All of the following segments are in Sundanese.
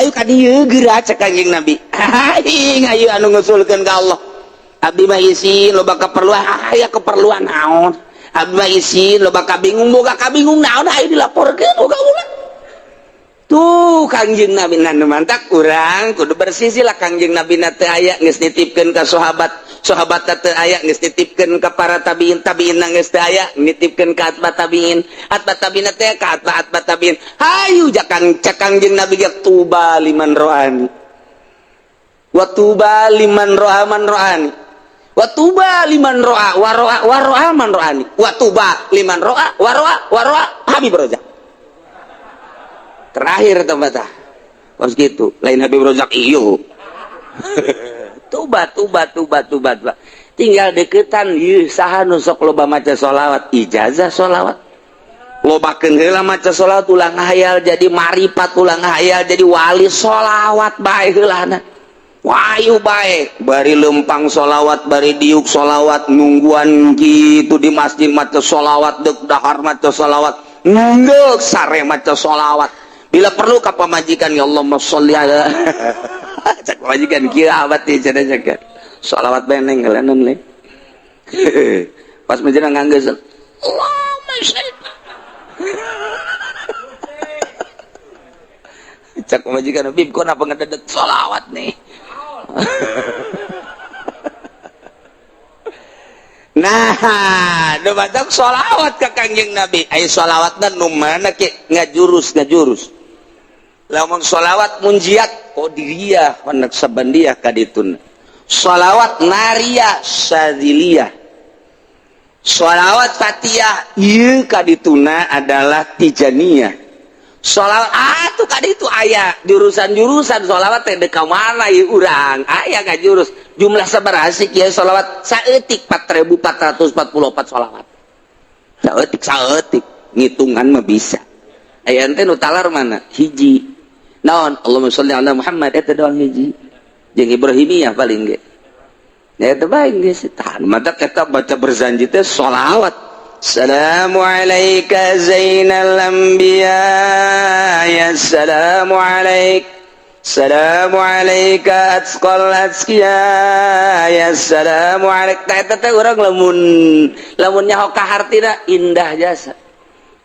Hayu ka dieu geura, cek Kangjeng Nabi. Aing ayo anu ngusulkeun ka Allah. Abdi mah isin, loba keperluan. Aya keperluan naon? Abdi mah isin, loba kabingung, boga kabingung naon? Hayu dilaporkeun boga ulah. Tuh Kangjeng Nabi nu mantak urang kudu bersisi lah. Kangjeng Nabi na teu aya, geus nitipkeun ka sahabat, sahabat teu aya, geus nitipkeun ka para tabiin, tabiin geus teu aya, nitipkeun ka atba tabiin, atba tabiin teh ka atba atba tabiin. Hayu jakang, cek Kangjeng Nabi ge, tuba liman ro'ani wa tuba liman ro'a man ro'ani wa tuba liman ro'a wa ro'a wa ro'a man ro'ani wa tuba liman ro'a wa ro'a wa ro'a Habib Rozak. Terakhir tempat kos gitu lain Habib Rozak iyo. Tuba, tuba, tuba, tuba, tuba. Tinggal deketan ieu saha nu sok loba maca sholawat, ijazah sholawat, lobakeun heula maca sholawat, ulah ngahayal jadi marifat, ulah ngahayal jadi wali, sholawat bae heulana. Wayu bae bari lempang sholawat, bari diuk sholawat, nungguan gitu di masjid maca sholawat, dek dahar maca sholawat, nunggu sare maca sholawat. Bila perlu ka pamajikan, ya Allah sholli ala, cek pamajikan kieu abad teh cenah, cek sholawat beneng ngeleun le. Pas menjelang nganggeus, Allahumma sholli, cek pamajikan, "Bib, kok kenapa ngededek sholawat nih?" Nah, nu badak sholawat ka Kangjeng Nabi. Ayo, sholawatna nu mana ke? Ngajurus ngajurus. Lamun sholawat munjiat qadiriyah, naqsabandiyah kaditun. Sholawat nariyah syadziliyah. Sholawat fatiyah ieu kadituna adalah tijaniyah. Sholawat ah tuh kaditu aya jurusan-jurusan sholawat teh. Deka mana ieu urang aya ngajurus jumlah sabaraha sih kieu sholawat? Saeutik 4444 sholawat, saeutik saeutik ngitungan mah bisa. Aya ente nu talar mana hiji naon? Allahumma sholli ala Muhammad, eta doang hiji jeung Ibrahimiyah paling ge ya, eta bae geus tahan mata eta baca berzanji teh sholawat. Assalamu alayka zainal anbiya ya, assalamu alaik, assalamu alayka atqal atqiya ya, assalamu alaik. Tah eta teh urang lamun lamun nyaho ka hartina indah jasa.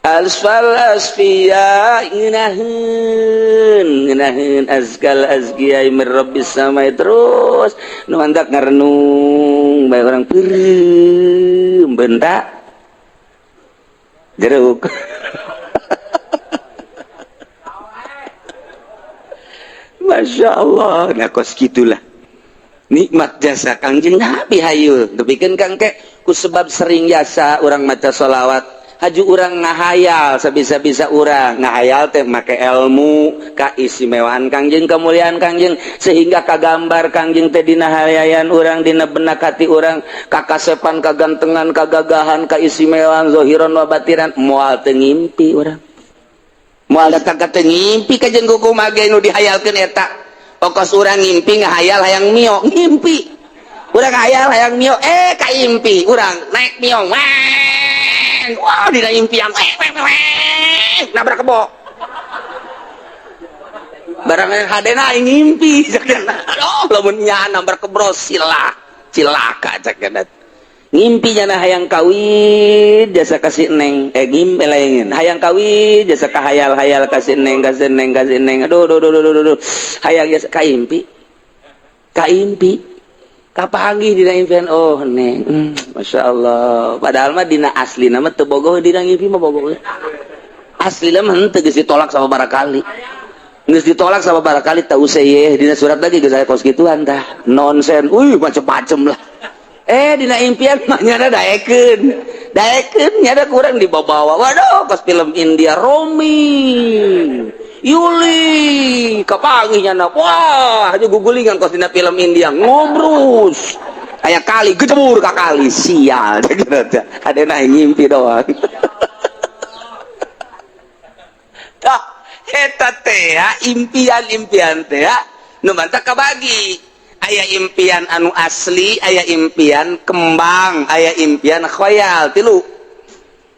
Asfal asfiya ngeunaheun ngeunaheun, azkal azkiya min rabbis samai, terus nu mantak ngarenung bae urang, peureum bentak jeruk. Masya Allah, nah kos gitulah nikmat jasa Kangjeng Nabi. Hayu tepikeun kang ke ku sebab sering jasa urang maca sholawat, haju urang ngahayal sabisa-bisa, urang ngahayal teh make ilmu kaistimewaan Kangjeng, kemuliaan Kangjeng, sehingga kagambar Kangjeng teh dina hayayan urang, dina benak hati urang, kakasepan, kagantengan, kagagahan, kaistimewaan zohiron wa batiran. Moal teu ngimpi urang, moal datang ka teu ngimpi kajeun kumaha ge nu dihayalkeun eta. Pokos urang ngimpi ngahayal hayang mio, ngimpi urang hayal hayang mio, eh kaimpi urang naik mio, weng, wah, dina impian weng weng weng, nabrak kebo barang yang hadena aing ngimpi. Aduh, lamun nya nabrak kebo sila cilaka, cek ngimpi nyana hayang kawin jasa kasih neng, eh ngimpi lain hayang kawin jasa kahayal hayal kasih neng, kasih neng, kasih neng, aduh aduh aduh aduh aduh, hayang jasa kaimpi kaimpi kapanggih dina impian, oh neng, masya Allah. Padahal mah dina asli nama teu bogoh, dina ngimpi mah bogoh. Asli mah henteu, geus ditolak sama barakali, geus ditolak sama barakali, tak usah ye dina surat lagi, geus aya kos gituan tah nonsen, wih, macem-macem lah. Eh, dina impian mah nyana daekeun daekeun, nyana kurang dibawa-bawa. Waduh, pas film India Romi Yuli kapanggih nyana, wah, hanya gugulingan kos dina film India, ngobrus aya kali gejebur ka kali, sial. Ada ngimpi doang. Tah eta teh impian-impian teh nu mantak kabagi, aya impian anu asli, aya impian kembang, aya impian khoyal. Tilu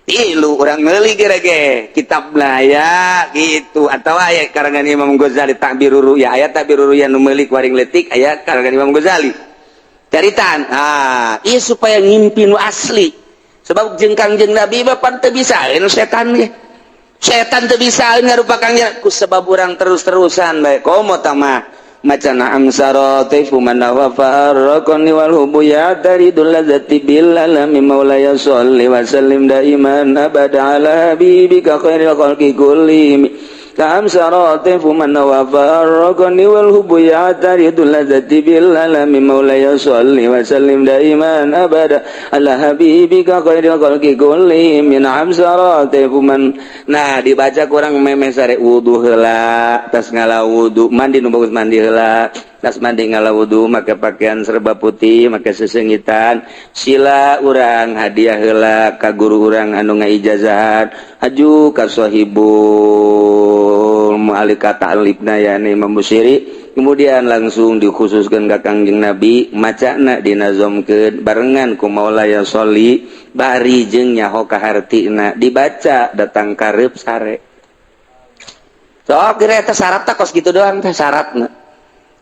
Tilu urang meuli ge kitabna ya gitu atau aya karangan Imam Ghazali Ta'birur Ru'ya, aya Ta'birur Ru'ya nu meuli ku aring leutik, aya karangan Imam Ghazali. Caritaan, ah, ieu supaya ngimpi nu asli. Sebab jeung Kangjeng Nabi mah pan teu bisaeun setan ge. Setan teu bisaeun ngarupa Kangjeng ku sebab urang terus-terusan bae komo tah maca na'am saratifu man wa farraqani wal hubu ya taridul ladzati bil alami maulaya sholli wa sallim daiman abada ala habibika khairil khalqi kullihim Ta'am saratifu man wa farraqani wal hubu ya taridul ladzati bil alami maulaya sholli wa sallim daiman abada ala habibika khairil khalqi kullihim na'am saratifu man. Nah, dibaca kurang memeh sare wudu heula, tas ngala wudu, mandi nu bagus mandi heula, tas mandi ngala wudu, make pakaian serba putih, make sesengitan, sila urang hadiah heula ka guru urang anu ngaijazahan, haju ka sahibul mu'alika ta'libna yani Imam Busiri, kemudian langsung dikhususkan ka Kangjeng Nabi, macana dinazomkeun barengan ku Maulaya sholli bari jeung nyaho kahartina dibaca datang karep sare. Sok kira eta syarat tak kos gitu doang teh syaratna.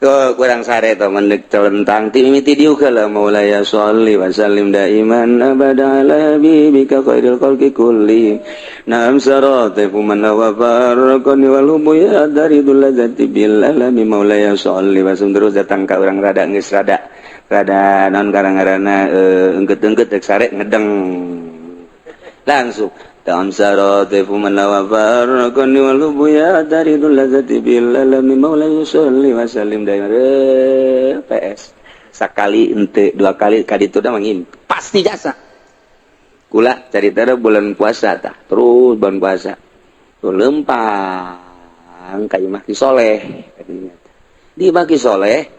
Tuh kurang sare teh mendek celentang ti mimiti diuk heula Maulaya sholli wa sallim daiman abada ala habibika khairil khalqi kulli. Naam saratifu man wa farraqani wal hubu ya daridul ladzati bil alami Maulaya sholli wa sallim terus datang ka urang rada geus rada rada non karang-karana engket-engket rek sare ngedeng langsung ta'am saratifu man wa farraqani wal hubu ya daridul ladzati bil alami maulaya sholli wa sallim daiman PS sakali ente dua kali kaditu da mangim pasti jasa kula carita bulan puasa tah terus bulan puasa tuh lempang ka imah Ki Soleh di imah Ki Soleh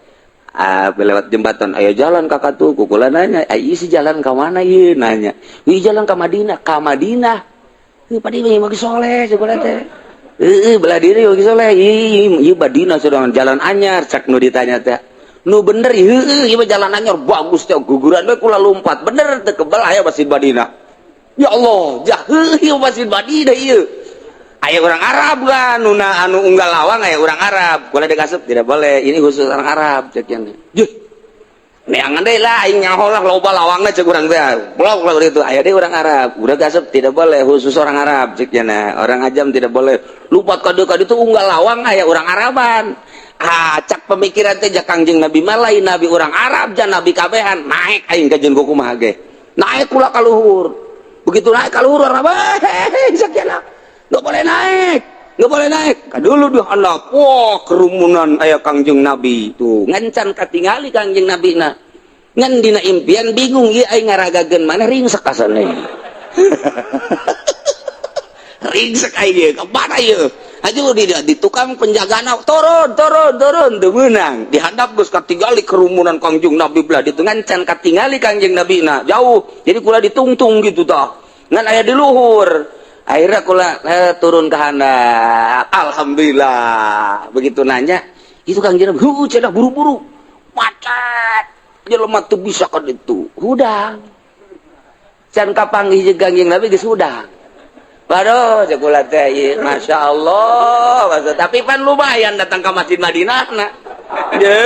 lewat jembatan ayo jalan kakak tuh kukula nanya ayo isi jalan ke mana ieu nanya ih jalan ke Madinah ka Madinah ieu padi imah Ki Soleh sekolah teh heueuh belah diri Ki Soleh ieu Madinah sedang jalan anyar cak nu ditanya teh nu bener heueuh ieu jalan anyar bagus teh guguran we kula lompat bener teu kebel aya Masjid Madinah ya Allah jah heueuh ieu Masjid Madinah ieu aya orang Arab kan nuna anu unggal lawang aya orang Arab kula dikasup tidak boleh ini khusus orang Arab cek yang juh neangan deui lah aing nyaho lah loba lawangna cek urang teh blok lah itu aya deui orang Arab udah kasup tidak boleh khusus orang Arab cek nya orang ajam tidak boleh lupat kade kade itu unggal lawang aya orang Araban ah cak pemikiran teh Kangjeng Nabi mah lain nabi orang Arab jan nabi kabehan naik aing ka jeung kumaha ge naik kula ka luhur begitu naik ka luhur orang hehehe sakieu nggak boleh naik nggak boleh naik dulu di handap wah kerumunan aya Kangjeng Nabi tuh ngancan katingali Kangjeng Nabi na ngan dina impian bingung ieu aing ngaragageun mana ringsek kasane ringsek aing ieu ka mana ieu aja di tukang penjagana turun turun turun teu meunang dihandap geus katingali kerumunan Kangjeng Nabi belah ditu ngancan katingali Kangjeng Nabi na jauh jadi kula ditungtung gitu tah ngan aya di luhur akhirnya kula turun ke handap alhamdulillah begitu nanya itu Kangjeng Nabi heuh cenah buru-buru macet jelema teu bisa ka ditu hudang can kapanggih jeung Kangjeng Nabi geus hudang waduh cek kula teh ieu masyaallah tapi pan lumayan datang ke Masjid Madinah na ye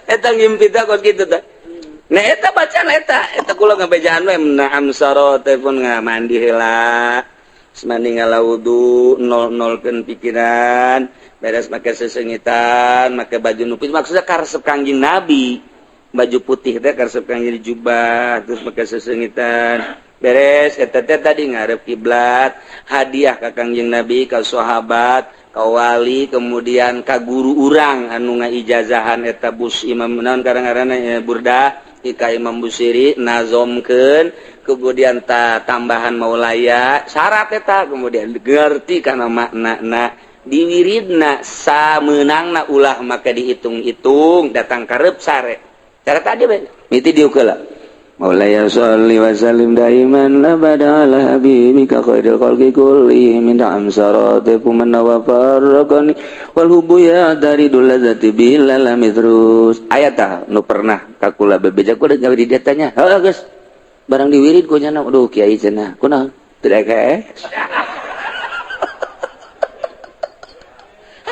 eta ngimpi teh kos kitu teh. Nah eta bacaan eta eta kula ngabejaan we na'am saro pun mandi heula mandi ngala wudu nol-nolkeun pikiran beres make sesengitan make baju nupis maksudnya karesep Kangjeng Nabi baju putih teh karesep Kangjeng jubah terus make sesengitan beres eta teh tadi ngarep kiblat hadiah ka Kangjeng Nabi ka sahabat ka wali kemudian ka guru urang anu ngaijazahan eta bus imam naon karang-karana ya, burdah ka Imam Busiri nazomkeun kemudian ta tambahan maulaya syarat eta kemudian ngerti kana maknana diwiridna samenangna ulah maka dihitung-hitung datang karep sare cara tadi we miti diuk heula. Maulaya sholli wa sallim daiman abada ala habibika khairil khalqi kullihim min amsaratikum man wa farraqani wal hubbu ya daridul ladzati bila lam terus aya tah nu pernah ka kula bebeja ku gawe di dieu tanya heuh geus barang diwirid ku nya aduh kiai cenah kunaon teu daek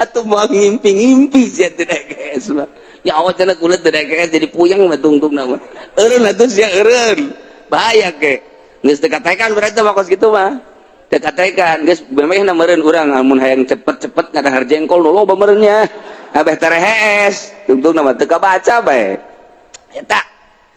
atuh moal ngimpi-ngimpi sia teu daek mah ya Allah cenah kula teu daek jadi puyeng mah tungtungna mah eureun atuh sia eureun bahaya ke geus teu katekan berarti mah kos kitu mah teu katekan geus memehna meureun urang amun hayang cepet-cepet ngadahar jengkol nu loba meureun nya abeh terehees tungtungna mah teu kabaca bae eta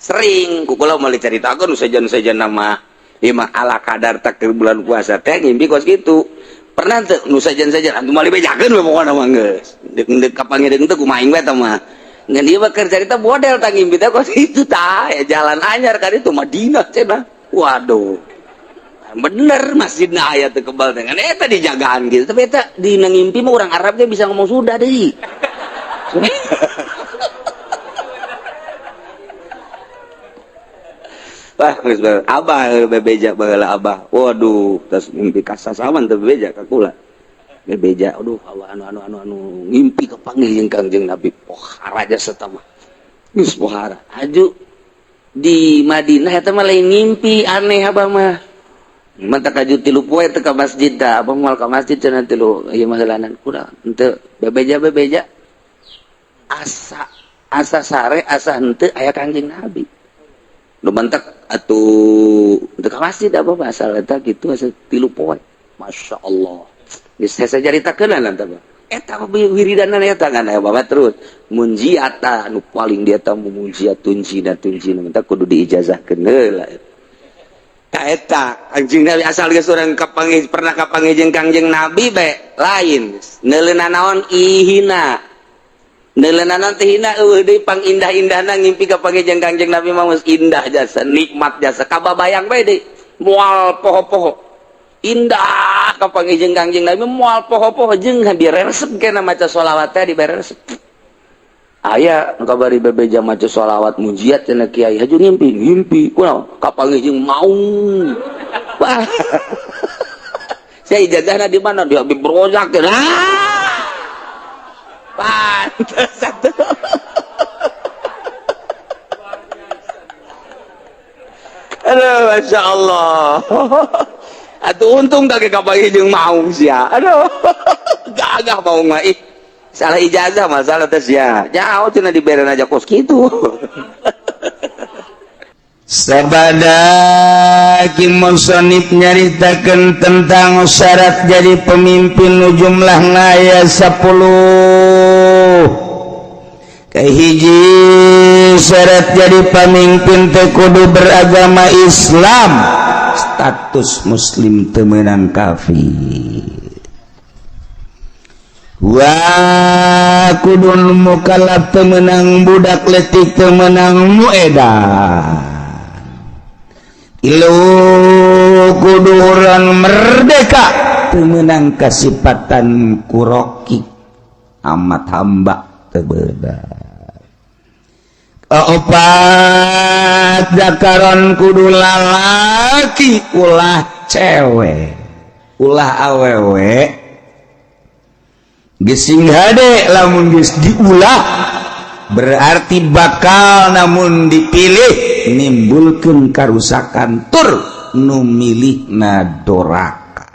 sering ku kula moal dicaritakeun sejen-sejen mah ieu mah ala kadar takir bulan puasa teh ngimpi kos kitu pernah teu nu sejen-sejen antum moal dibejakeun we pokona mah geus deuk kapanggih deuk teu kumaha aing we tah mah ngan ieu mah keur carita model tah ngimpi teh kos kitu tah ya jalan anyar ka ditu Madinah cenah waduh bener masjidna aya teu kebal teh ngan eta dijagaan gitu tapi eta dina ngimpi mah urang Arab ge bisa ngomong sudah deui. Wah geus abah bebeja baheula abah waduh tas ngimpi kasasawan teu bebeja ka kula bebeja aduh Allah anu anu anu anu ngimpi kapanggih jeung Kangjeng Nabi pohara jasa mah geus pohara aju di Madinah eta mah lain ngimpi aneh abah mah mata kaju tilu poe teu ka masjid tah abah moal ka masjid cenah tilu ieu mah heulanan kurang henteu bebeja bebeja asa asa sare asa henteu aya Kangjeng Nabi nu mantak atuh teu ka masjid abah mah asal eta kitu asa tilu poe Masya Allah geus saya caritakeun lah tah eta wiridanan eta ngan aya bapak terus munjiata nu paling dia tah munjiat tunjina tunjina menta kudu diijazahkeun heula ka eta Kangjeng Nabi asal geus urang kapanggih pernah kapanggih jeung Kangjeng Nabi bae lain neuleuna naon ihina neuleuna naon teh hina eueuh deui pangindah-indahna ngimpi kapanggih jeung Kangjeng Nabi mah geus indah jasa nikmat jasa kababayang bae deui moal poho-poho indah kapanggih jeung Kangjeng Nabi moal poho-poho jeung diresep kena maca sholawat teh diberesep aya nu kabari bebeja maca sholawat mujiat cenah kiai haju ngimpi ngimpi kunaon kapanggih jeung maung wah saya ijazahna di mana di Habib Rozak ah pantes atuh. Aduh Masya Allah atuh untung kage kapanggih jeung maung sia aduh gagah maung mah ih salah ijazah masalah teh sia jauh cenah diberen aja kos kitu. Sabada ki musonib nyaritakeun tentang syarat jadi pemimpin nu jumlahna aya 10. Kahiji syarat jadi pemimpin teh kudu beragama Islam, status muslim teu meunang kafir. Wa kudun mukallaf teu meunang budak leutik teu meunang nu edan. Ilu kudu urang merdeka teu meunang kasipatan kuroki amat hamba teu beunang. Opat zakaron kudu lalaki ulah cewek ulah awewe gesing hade lamun geus diulah berarti bakal namun dipilih nimbulkeun karusakan tur nu milihna doraka.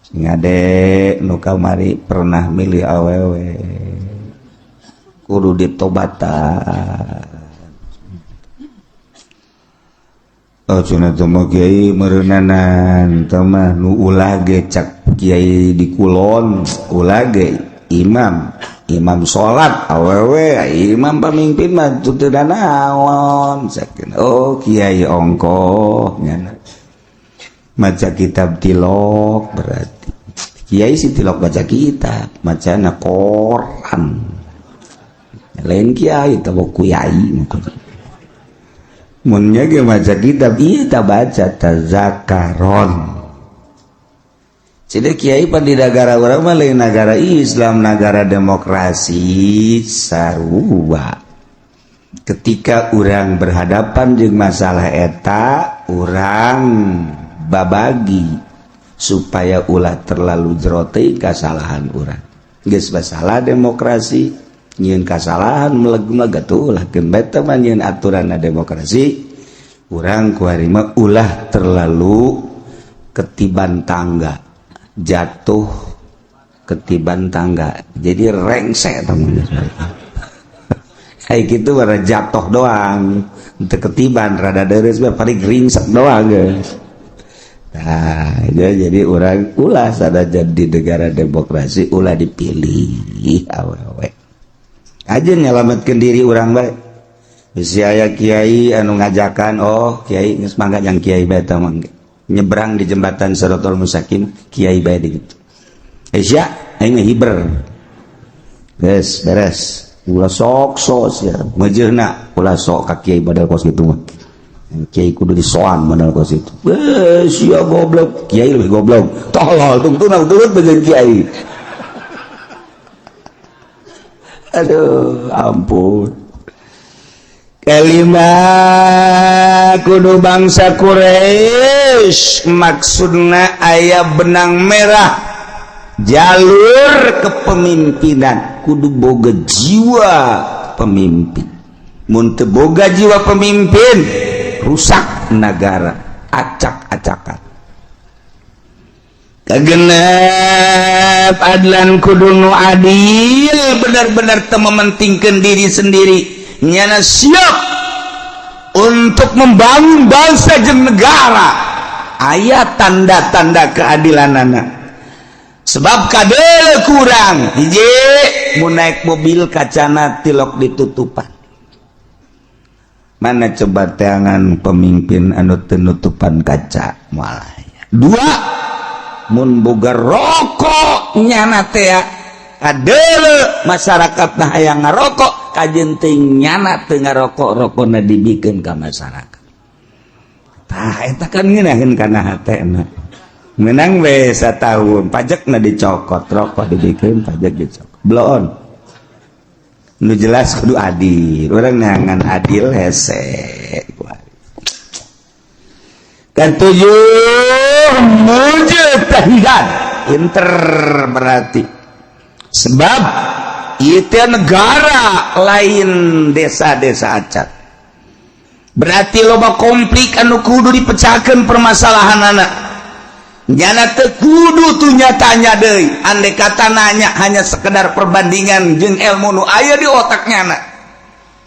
Sing hade nu kamari pernah milih awewe kudu ditobatan. Oh cenah teh mah kiai meureunnanan teh mah nu ulah ge cak kiai di kulon ulah ge imam imam salat awewe imam pamimpin mah teu naon sakeun. Oh kiai ongkoh nyana maca kitab tilok berarti kiai si tilok baca kitab macana koran lain kiai teh kiai mun nya ge maca kitab ieu ta baca tazakaron. Jadi kiai pan di negara urang mah lain negara Islam, negara demokrasi sarua. Ketika urang berhadapan dengan masalah eta, urang babagi supaya ulah terlalu jero teh kesalahan urang. Geus masalah demokrasi, nyieun kasalahan meleg-meleg atuh ulah keun beta mah. Nyieun aturan demokrasi, urang kuari mah ulah terlalu ketiban tangga, jatuh ketiban tangga, jadi rengsek teman. Kayak gitu bara jatuh doang untuk ketiban rada deres, paling ringsek doang, guys. Nah, ya, jadi urang ulah sada jadi negara demokrasi ulah dipilih awewe aja, nyelamatkan diri urang baik. Bisi aya kiai anu ngajakan, "Oh kiai, geus mangga yang kiai bae." Tah, nyebrang di jembatan Siratal Mustaqim, kiai bae gitu. Eh sia, aing hiber. Beres, beres. Ulah sok sok sia. Mejeuna ulah sok ka kiai model kos kitu mah. Kiai kudu disoan model kos itu. Eh sia goblok, kiai lebih goblok. Tolol tungtuna turut bagian kiai. Aduh, ampun. Kelima, kudu bangsa Quraisy, maksudna aya benang merah jalur kepemimpinan, kudu boga jiwa pemimpin. Mun teu boga jiwa pemimpin, rusak negara, acak-acakan. Kagenep, adlan, kudu nu adil, benar-benar teu mementingkan diri sendiri, nyana siap untuk membangun bangsa jeung negara. Aya tanda-tanda keadilan anak, sebab kadele kurang hiji, mau naik mobil kacana tilok ditutupan. Mana coba teangan pemimpin anu teu nutupan kaca? Moal aya. Dua, mun boga rokok, nyana teh kadele masyarakat nah hayang ngarokok, kajen teh nyana teu ngarokok, rokokna dibikeun ka masyarakat. Tah, eta kan ngeunaheun kana hatena. Menang we satahun, pajakna dicokot, rokok dibikeun, pajak dicokot, bloon. Nu jelas kudu adil, urang neangan adil hese. Ketujuh, mujtahidan, pinter berarti, sebab itu negara lain desa-desa acan, berarti loba konflik anu kudu dipecahkan permasalahan. Anak nyana teu kudu tuh nyatanya deui, andai kata nanya hanya sekedar perbandingan jeung ilmu nu aya di otaknya anak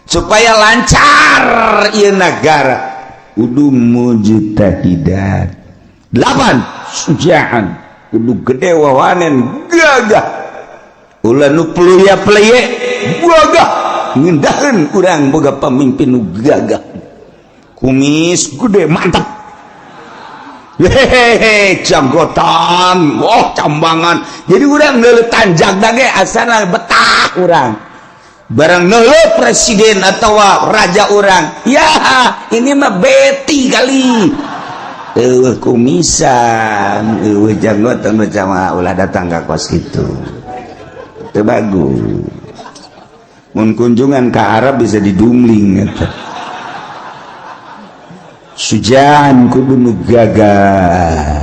supaya lancar ieu negara, kudu mujtahidan. Delapan, sujaan, kudu gede wawanen, gagah, ulah nu peluya peleye, gagah. Ngendaheun urang boga pemimpin nu gagah, kumis gede, mantap, hehehe, janggotan, oh cambangan. Jadi urang neuleuh tanjak ge asana betah urang. Barang neuleuh presiden atau raja urang, ya ini mah beti kali, eueuh kumisan, eueuh janggotan, macam ulah datang ka kos itu, teu bagus. Mun kunjungan ke Arab bisa didumling eta. Sujan, kudu nu gagah.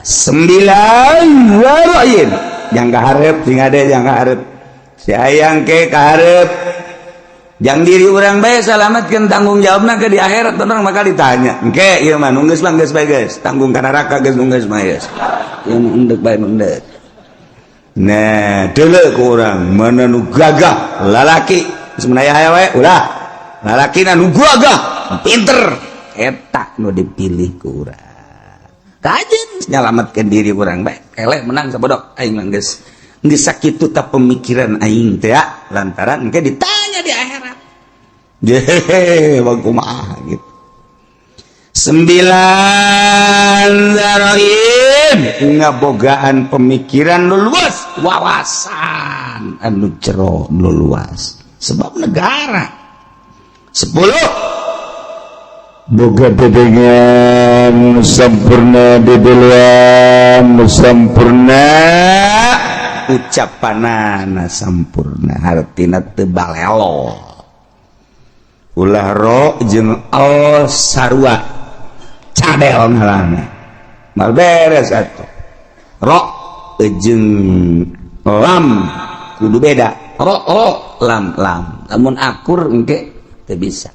Sembilan, waroin, yang kaharep sing ade, yang kaharep si hayang ke kaharep jang diri urang bae salamatkeun, tanggung jawabna ke di akhirat orang bakal ditanya. Engke ieu mah nu geus mah geus bae, geus tanggung ka neraka, geus nu geus mah geus ieu nu endek bae nu endek. Nah, deuleu ku urang mana nu gagah, lalaki sebenarnya aya we ulah, lalaki nu gagah, pinter, eta nu dipilih ku urang. Kajen nyalamatkeun diri urang bae, eleh menang sabodok aing mah geus geus sakitu ta pemikiran aing teh ya, lantaran engke ditanya di akhirat. Jehe, kumaha gitu. Sembilan, zaroin, ngabogaan pemikiran nu luas, wawasan anu jero nu luas, sebab negara. 10, boga dedengan sempurna, dedelean sempurna, ucapanana sampurna, hartina teu balelo. Ulah ro jeung al sarua cadel ngalana mal beres atuh. Ro jeung lam kudu beda, ro ro lam lam, lamun akur engke teu bisa.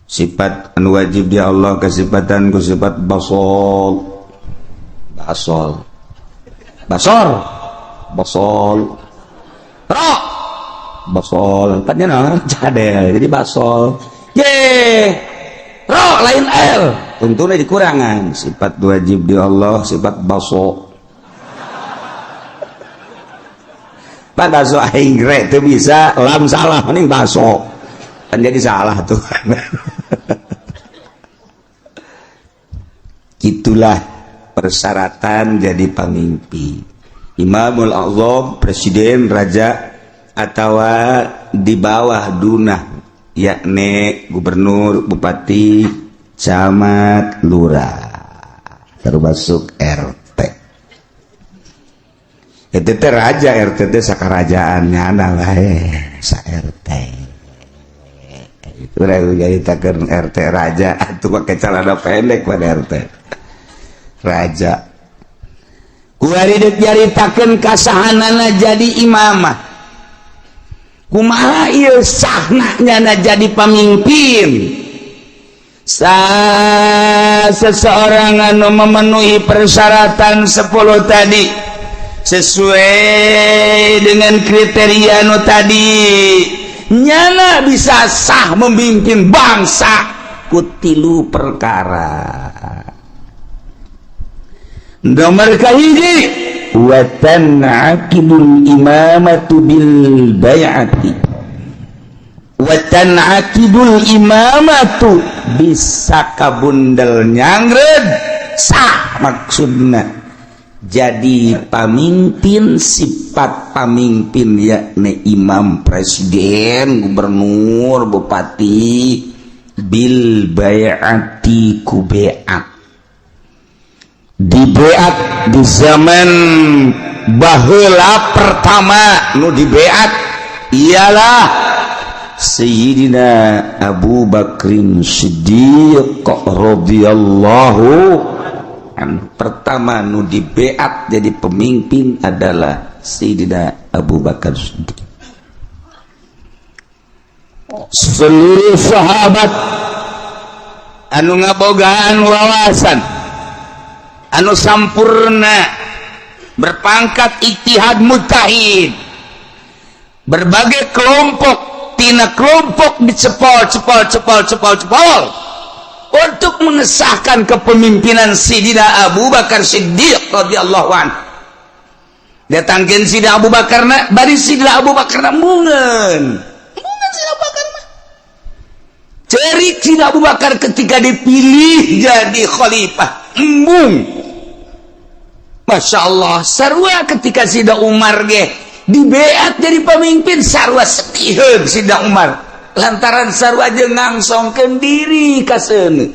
Sifat anu wajib di Allah kesifatan ku sifat basol, basol, basor, basol, ro, basol, tempatnya naon cadel, jadi basol. Ye, ro lain l, tentunya dikurangan. Sifat wajib di Allah sifat baso. Pak baso aing re teu bisa, lam salah mending baso. Kan jadi salah tuh. Itulah persyaratan jadi pemimpin. Imamul A'zam, presiden, raja, atau di bawah dunah, yakni gubernur, bupati, camat, lurah, termasuk RT. Itu teh raja, RT teh sakarajaan nyana bae sa RT. Itu jadi takeun RT raja atuh make celana pendek pada RT. Raja. Kuari deuk nyaritakeun kasahanana jadi imamah. Kumaha ieu sahna nyana jadi pamimpin? Seseorang anu memenuhi persyaratan 10 tadi sesuai dengan kriteria nu tadi, nyana bisa sah memimpin bangsa ku tilu perkara. Nomor kahiji, wa tan'aqidul imamatu bil bai'ati. Wa tan'aqidul imamatu bisa kabundel nyangred sah maksudna jadi pamimpin, sifat pamimpin yakni imam, presiden, gubernur, bupati, bil bai'ati ku bai'at. Dibeat di zaman baheula pertama nu dibeat ialah Sayyidina Abu Bakrin Siddiq radhiyallahu anhu. Pertama nu dibeat jadi pemimpin adalah Sayyidina Abu Bakar Siddiq. Seluruh sahabat anu ngabogaan wawasan anu sampurna, berpangkat ijtihad mujtahid, berbagai kelompok tina kelompok dicepol cepol cepol cepol cepol untuk mengesahkan kepemimpinan Sayyidina Abu Bakar Siddiq radhiyallahu anhu. Datangkeun Sayyidina Abu Bakar na, bari Sayyidina Abu Bakar na mungeun. Mungeun Sayyidina Abu Bakar mah. Cerik Sayyidina Abu Bakar ketika dipilih jadi khalifah, embung. Masya Allah, sarua ketika Sayyidina Umar ge dibeat jadi pemimpin, sarua sediheun Sayyidina Umar lantaran sarua jeung ngangsongkeun diri ka seuneu.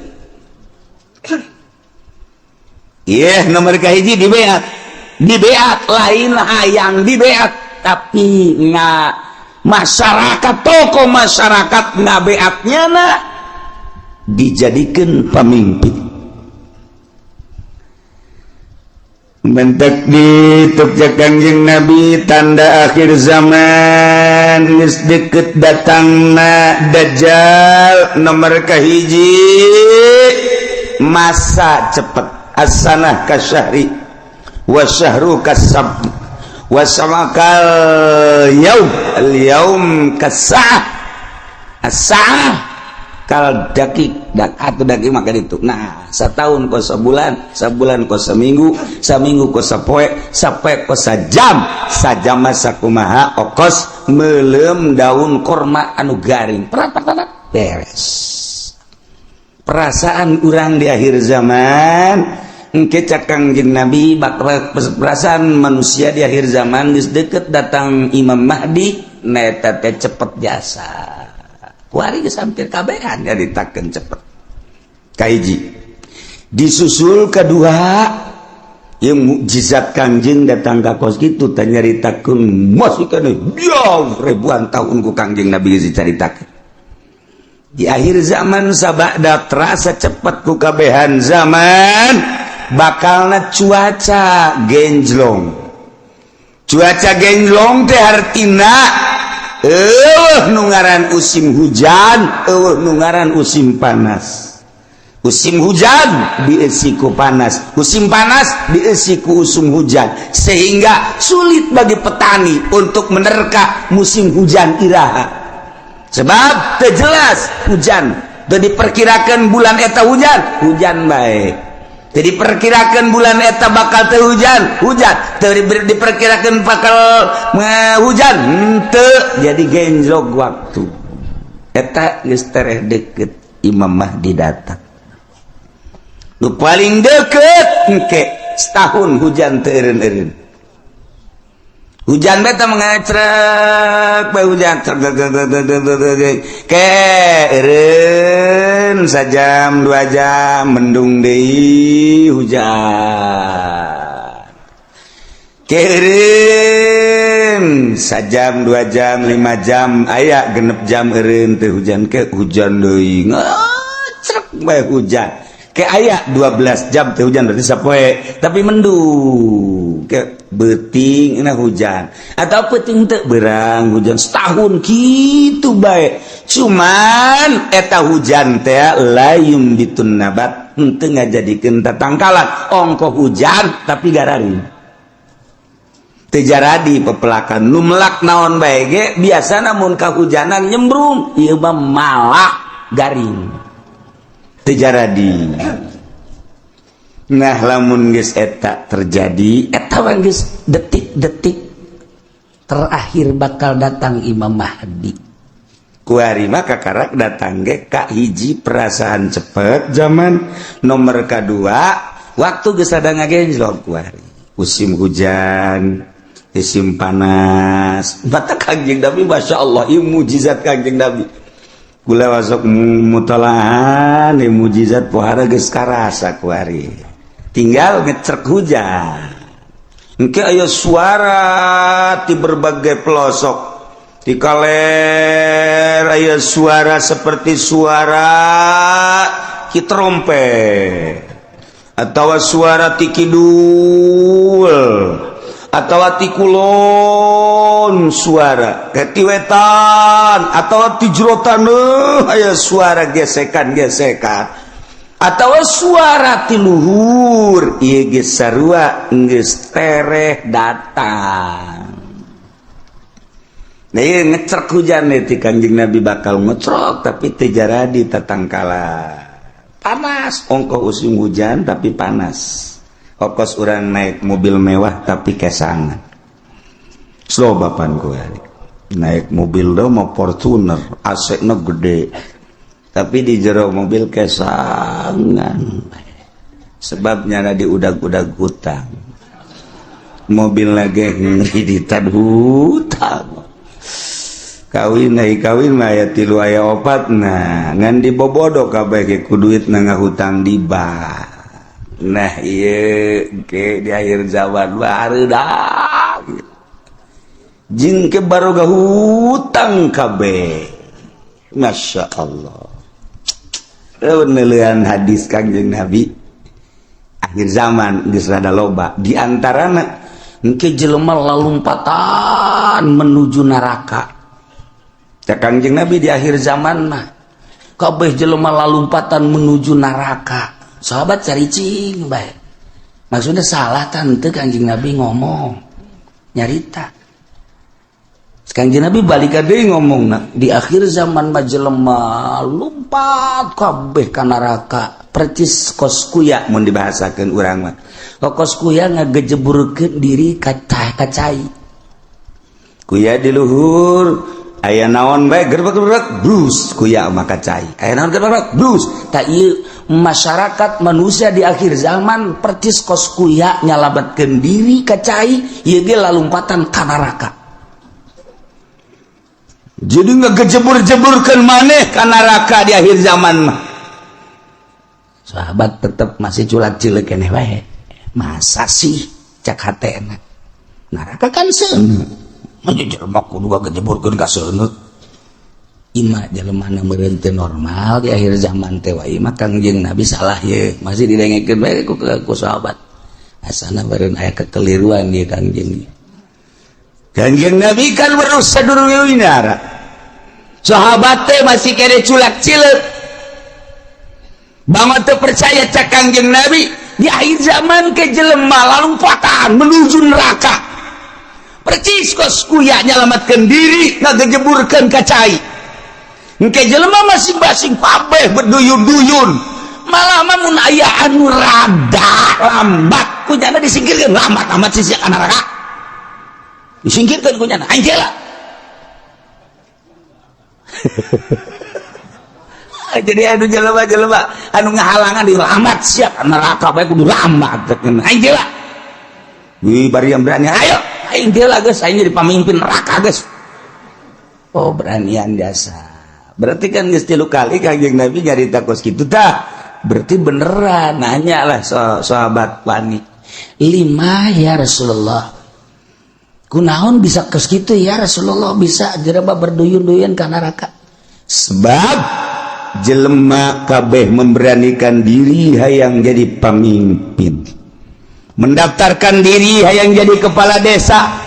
Ieu nomor kahiji dibeat. Dibeat lain hayang dibeat, tapi nga masyarakat, tokoh masyarakat ngabeatnya na dijadikan pemimpin. Bentek di tukja Kangjeng Nabi tanda akhir zaman geus deket datangna Dajjal. Nomor kahiji masa cepet, as-sanah kasyahri wa syahru kasab wa samakal yaum al yaum kasa'ah as-sa'ah kal dakik dak atau dakik maka itu. Nah, setahun kos sebulan, sebulan kos seminggu, seminggu kos sapoe, sapoe kos sajam, sajam masa kumaha okos melem daun korma anu garing. Prat beres. Perasaan urang di akhir zaman engke cak Kangjeng Nabi bakal perasaan manusia di akhir zaman geus deket datang Imam Mahdi neta teh cepet jasa. Kuari geus hampir kabehan nyaritakeun cepet. Kahiji disusul kedua yang mukjizat Kangjeng datang ka kos kitu teh nyaritakeun masih keneh jauh ribuan tahun ku Kangjeng Nabi geus dicaritakeun. Di akhir zaman, sabada terasa cepet ku kabehan zaman, bakalna cuaca genjlong. Cuaca genjlong teh hartina euweuh nu ngaran musim hujan, euweuh nu ngaran musim panas. Musim hujan diisi ku panas, musim panas diisi ku usum hujan, sehingga sulit bagi petani untuk menerka musim hujan iraha, sebab terjelas hujan. Jadi diperkirakan bulan eta hujan, hujan baik. Jadi diperkirakan bulan eta bakal teu hujan, hujan. Teu diperkirakan bakal hujan, henteu. Jadi genjlok waktu eta. Geus tereh deket Imam Mahdi datang. Nu paling deket engke setahun hujan teu eureun-eureun. Hujan beta mengecrek bae, hujan trek trek trek trek trek trek trek. Ke eureun sajam 2 jam, mendung deui, hujan. Ke eureun sajam, 2 jam, 5 jam, aya 6 jam eureun teu hujan, ke hujan deui, ngecrek bae hujan. Ke aya 12 jam teu hujan, berarti sapoe tapi mendung. Ke beuting na hujan atau peuting teu berang hujan. Setahun kitu bae, cuman eta hujan teh la yumbitun nabat, henteu ngajadikeun tatangkalan. Ongkoh hujan tapi gararing, teu jaradi pepelakan. Nu melak naon bae ge biasa mun kahujanan nyembrung, ieu mah malah garing, teu jaradi. Nah, lamun geus eta terjadi, eta mah geus detik-detik terakhir bakal datang Imam Mahdi. Kuari mah kakarak datang ge ka hiji perasaan cepet zaman, nomor kedua waktu geus ada ngagenjlok kuari, musim hujan, musim panas. Mata Kangjeng Nabi, Masya Allah, ieu mujizat Kangjeng Nabi. Gula masuk mutolahan ieu mujizat pohara geus karasa kuari. Tinggal ngecrek hujan engke aya suara di berbagai pelosok. Di kaler aya suara seperti suara ki trompet atau suara ti kidul atau ti kulon, suara ti wetan atau ti jero taneuh aya suara gesekan-gesekan atau suara ti luhur. Ieu geus sarua geus tereh datang. Nah, ieu ngecrek hujan ti Kangjeng Nabi bakal ngecrok tapi teu jaradi tatangkala. Panas, ongkoh musim hujan tapi panas. Okos urang naik mobil mewah tapi kesangan. Slow bapan gue naik mobil do mau Fortuner, AC na gede, tapi di jero mobil kesangan, sebabnya ada di udag-udag hutang. Mobil lagi ngreditan hutang. Kawin naik kawin mah aya tilu, aya opat. Nah, ngan dibobodo kabeh ge ku duit na ngahutang di bank. Nah, ieu ke di akhir zaman barudak jeung ke baroga hutang kabeh. Masya Allah. Penelian hadis Kangjeng Nabi akhir zaman geus rada loba, di antarana engke jelema lalumpatan menuju neraka. Cak Kangjeng Nabi, di akhir zaman mah kabeh jelema lalumpatan menuju neraka. Sahabat caricing bae, maksudnya salah tante Kangjeng Nabi ngomong nyarita. Kangjeng Nabi balik deui ngomong, nah, di akhir zaman mah jelema lumpat kabeh ka neraka percis kos kuya. Mun dibahasakeun urang mah kos kuya ngagejeburkeun diri ka cai. Kuya di luhur aya naon bae, gerbek-gerbek brus, kuya mah ka cai. Aya naon, gerbek brus. Tak ieu masyarakat manusia di akhir zaman percis kos kuya nyalametkeun diri ka cai, ieu ge lalumpatan ka neraka. Jadi ngegejebur-jeburkan maneh ka neraka di akhir zaman mah. Sahabat tetep masih culak cilik keneh wae. Masa sih, cak hatena, neraka kan seuneu, mah jelema kudu ngagejeburkeun ka seuneu. Ima jelema na meureun teu normal di akhir zaman teh wae mah Kangjeng Nabi salah ye masih didengekeun bae ku sahabat. Asana meureun aya kekeliruan ieu Kangjeng. Kangjeng Nabi kan berusaha. Sahabat teh masih kene culak cileuk. Bangun teu percaya cak Kangjeng Nabi di akhir zaman ke jelema lompatan menuju neraka. Percis kos kuya nyelamatkan diri ngagejeburkeun ka cai. Engke jelema masing-masing kabeh berduyun-duyun. Malah mah mun aya anu rada lambat kunyana disingkirkeun, lambat amat sih ka neraka. Disingkirkeun kunyana aing lah. Jadi anu jelema-jelema anu ngahalangan di lambat siap neraka bae kudu lambat aing lah. Wih bari yang berani ayo aing lah geus aing jadi pamimpin neraka geus. Oh beranian jasa. Berarti kan geus 3 kali Kangjeng Nabi nyarita kos kitu tah. Berarti beneran nanya lah sahabat wani. 5 ya Rasulullah. Kunaon bisa kos kitu ya Rasulullah bisa jelema berduyun-duyun ka neraka. Sebab jelema kabeh memberanikan diri hayang jadi pemimpin. Mendaftarkan diri hayang jadi kepala desa.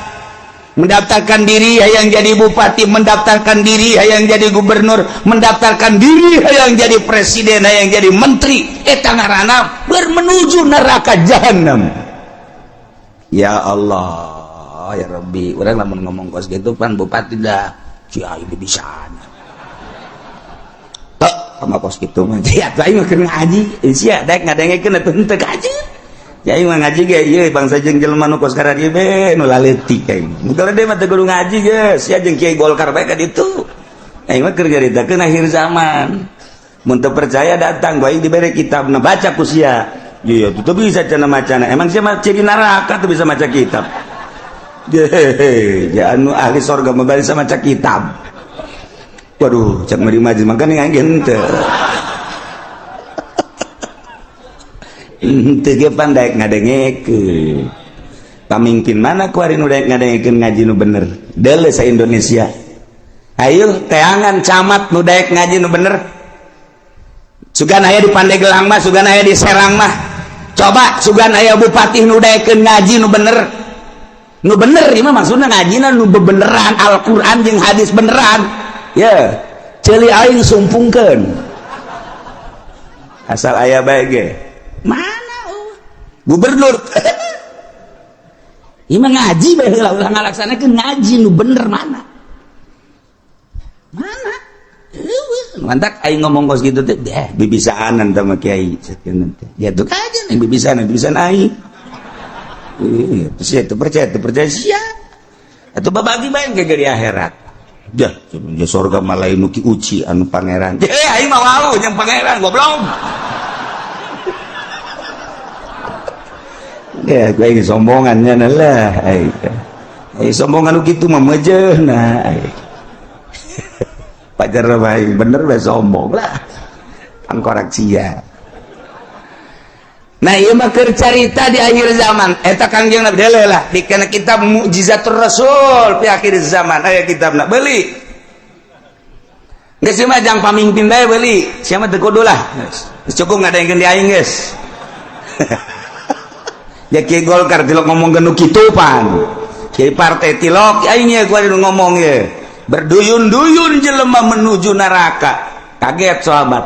Mendaftarkan diri hayang jadi bupati, mendaftarkan diri hayang jadi gubernur, mendaftarkan diri hayang jadi presiden, hayang jadi menteri. Eta ngaranna bermenuju neraka jahanam. Ya Allah, ya Rabbi, urang lamun ngomong kos gitu pan bupati dah, cia ini bisa. Tok, sama kos gitu mah. Sia aing mah keur ngaji, sia daek ngadengekeun atuh henteu ngaji. Ya aing mah ngaji ge ieu bangsa jeung jelema nu kos kararieu ieu be nu laleutik aing. Mun deui mah teu kudu ngaji geus, sia jeung kiai Golkar bae ka ditu. Aing mah keur nyaritakeun akhir zaman. Mun teu percaya datang bae dibere kitabna baca ku sia. Iya, teu bisa cenah macana. Emang sia mah ciri neraka teu bisa maca kitab. Hehehe, ya anu ahli sorga mah bisa maca kitab. Waduh, cak mari majelis makane aing henteu. Henteu ge pan daek ngadengekeun. Pamimpin mana kuari nu daek ngadengekeun ngaji nu bener? Deuleu sa Indonesia. Ayo teangan camat nu daek ngaji nu bener. Sugan aya di Pandeglang mah, sugan aya di Serang mah. Coba sugan aya bupati nu daekeun ngaji nu bener. Nu bener ieu mah maksudna ngajina nu bebeneran Al-Qur'an jeung hadis beneran. Ya, ceuli aing sumpungkeun. Asal aya bae ge. Mana gubernur? Ieu mah ngaji bae heula ulah ngalaksanakeun ngaji nu bener mana? Mana? Mantak aing ngomong kos kitu teh deh bibisaanan teh mah kiai sakeun teh. Ya tuh kajian yang bibisaanan, bibisaan aing. Iya, sia teu percaya sia. Atuh babagi bae ke di akhirat. Jah, ya sorga mah lain nu ki uci anu pangeran. Eh aing mah wau jeung pangeran goblok. Ya, gue ini sombongannya lah. Sombongan lu gitu mah mejeuhna. Pacar baik bener bae sombong lah. Angkorak sia. Nah, ieu mah keur carita di akhir zaman. Eta Kangjeng Nabi deuleu lah di kana kitab Mukjizatur Rasul fi akhir zaman. Aya kitabna beuli. Geus mah jang pamimpin bae beuli. Sia mah teu kudu lah. Geus cukup ngadengkeun di aing geus. Ya kiai Golkar tilok ngomong nu kitu pan. Kiai partai tilok aing ye kuari nu ngomong ye. Berduyun-duyun jelema menuju neraka. Kaget sahabat.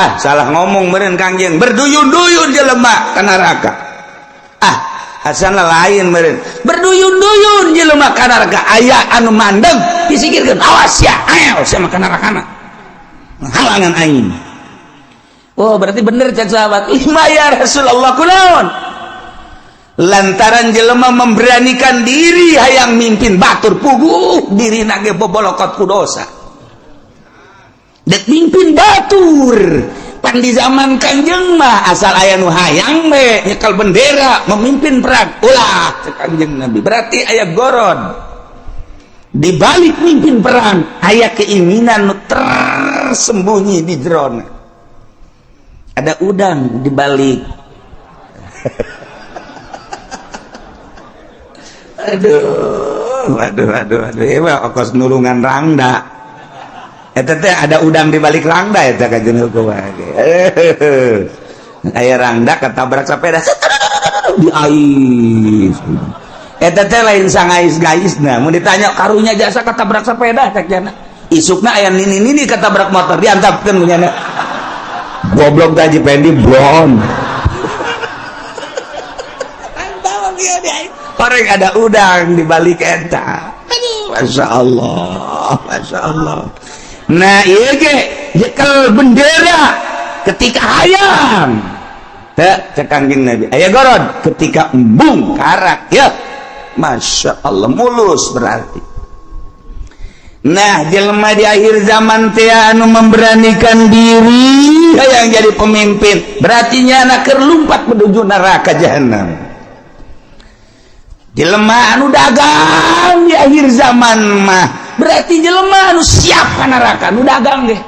Ah, salah ngomong meureun Kangjeng. Berduyun-duyun jelema ka neraka. Ah, asana lain meureun. Berduyun-duyun jelema ka neraka. Aya anu mandeg disingkirkeun. Awas ya, ayo sia mah ka nerakana. Halangan aing. Oh, berarti bener cek sahabat. Lima ya Rasulullah kunaon? Lantaran jelema memberanikan diri hayang mimpin batur puguh diri nage bobolokot ku dosa. Dek mimpin batur. Pan di zaman Kangjeng mah asal aya nu hayang we nyekel bendera memimpin perang. Ulah cek Kangjeng Nabi. Berarti aya goron. Di balik mimpin perang aya keinginan nu tersembunyi di jerona. Ada udang di balik. Aduh, aduh, aduh, aduh, ieu mah okos nulungan rangda. Eta teh ada udang di balik rangda eta kajeun hukum ge. Aya rangda ketabrak sepeda di ais. Eta teh lain sangais gaisna, mun ditanya karunya jasa ketabrak sepeda cek jana. Isukna aya nini-nini ketabrak motor diantapkeun ku nyana. Goblok teh Haji Pendi blon. Orang ada udang di balik eta. Aduh, Masya Allah, Masya Allah. Nah, iya ge nyekel bendera ketika hayang. Teh cek Kangjeng Nabi. Aya gorod ketika embung karak ya. Masya Allah mulus berarti. Nah, jelema di akhir zaman teh anu memberanikan diri hayang jadi pemimpin, berarti nyana keur lumpat menuju neraka jahanam. Jelema anu dagang di akhir zaman mah berarti jelema anu siap ka neraka nu dagang ge.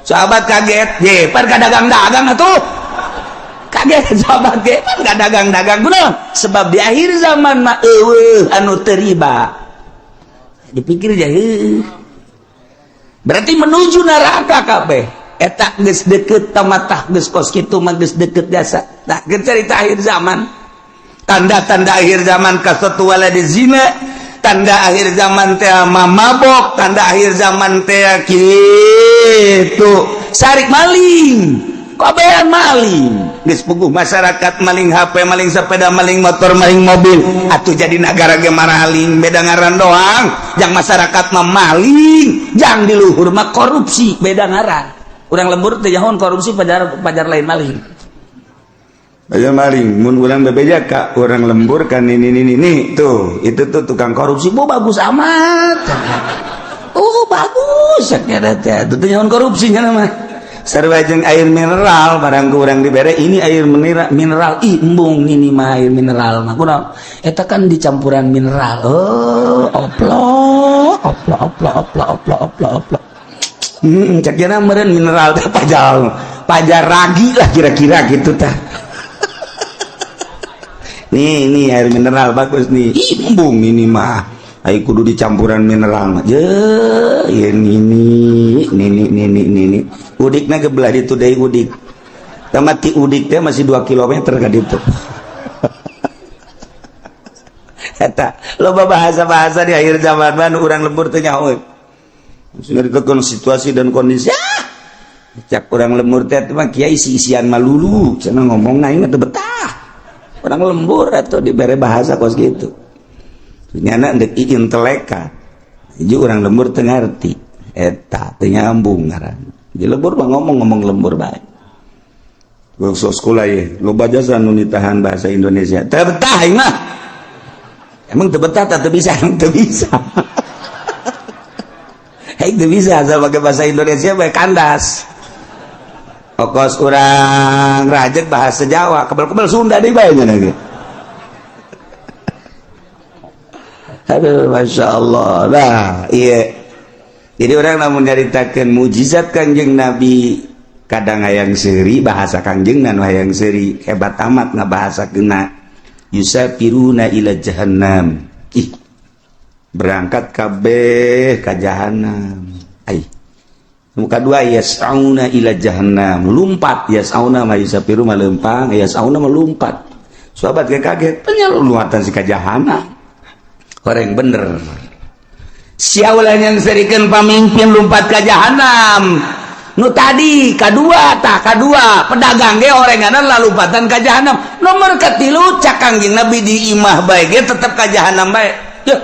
Sahabat kaget, je pan ka dagang-dagang atuh. Kaget sahabat ge pan ka dagang-dagang kunaon? Sebab di akhir zaman mah eueuh anu teu riba. Dipikir aja, berarti menuju neraka kabeh. Eta geus deket tamatah geus kos kitu mah geus deket jasa. Nah, geus cerita akhir zaman. Tanda-tanda akhir zaman kasatu waladi zina, tanda akhir zaman teh mabok, tanda akhir zaman teh kitu sarik maling, kabehan maling. Geus puguh masyarakat maling HP, maling sepeda, maling motor, maling mobil. Atuh jadi nagara ge maraling, beda ngaran doang. Jang masyarakat mah maling, jang di luhur mah korupsi, beda ngaran. Urang lembur teh jahon korupsi pajar pajar lain maling. Ayo maling, mun urang bebeja ka urang lembur kan ini tuh, itu tuh tukang korupsi, oh bagus amat. Oh bagus, sakira teh. Itu teh nyaon korupsinya mah. Sarua jeung air mineral barang ku urang dibere ini air mineral, mineral ih embung ini mah air mineral mah. Kunaon? Eta kan dicampuran mineral. Oh, oplo, oplo, oplo, oplo, oplo, oplo, oplo. Cek jana meureun mineral teh pajar, pajar ragi lah kira-kira gitu tah. Nih, nih air mineral bagus nih. Ih, embung ini mah. Ayo kudu dicampuran mineral mah. Je, ya ini ini ini ini ini. Udikna ge belah ditu deui udik. Tamat ti udik teh masih 2 km ka ditu. Eta loba bahasa-bahasa di akhir zaman mah nu urang lembur teh nyaho. Nyaritakeun situasi dan kondisi. Ah! Cak urang lembur teh mah kiai isi-isian malulu, cenah ngomong aing mah teu betah. Orang lembur atau dibere bahasa kos gitu. Nyana ndek inteleka. Hiji orang lembur teu ngarti. Eta teu nyambung ngaran. Di lembur mah ngomong-ngomong lembur bae. Gua sekolah ye, loba jasa nu nitahan bahasa Indonesia. Teu betah aing mah. Emang teu betah teu bisa, emang teu bisa. Aing teu bisa asal pakai bahasa Indonesia bae kandas. Okos urang rajek bahasa Jawa, kebel-kebel Sunda deui bae nya ge. Aduh, Masya Allah. Nah, iya. Jadi orang lamun nyaritakeun mujizat Kangjeng Nabi, kadang hayang seuri bahasa Kangjeng nu hayang seuri hebat amat ngabahasakeunna. Yusafiruna ila jahannam. Ih. Berangkat kabeh ka jahannam. Ai. Muka dua yas'auna ila jahannam, lumpat yas'auna ma yusafiru ma lempang, yas'auna ma lumpat. Sahabat ge kaget, penyaluatan si ka jahannam. Orang bener. Sia ulah yang serikeun pamimpin lumpat ka jahannam. Nu tadi kadua tah kadua pedagang ge orenganan lalumpatan ka jahannam. Nomor katilu cak Kangjeng Nabi di imah bae ge tetep ka jahannam bae. Yeuh.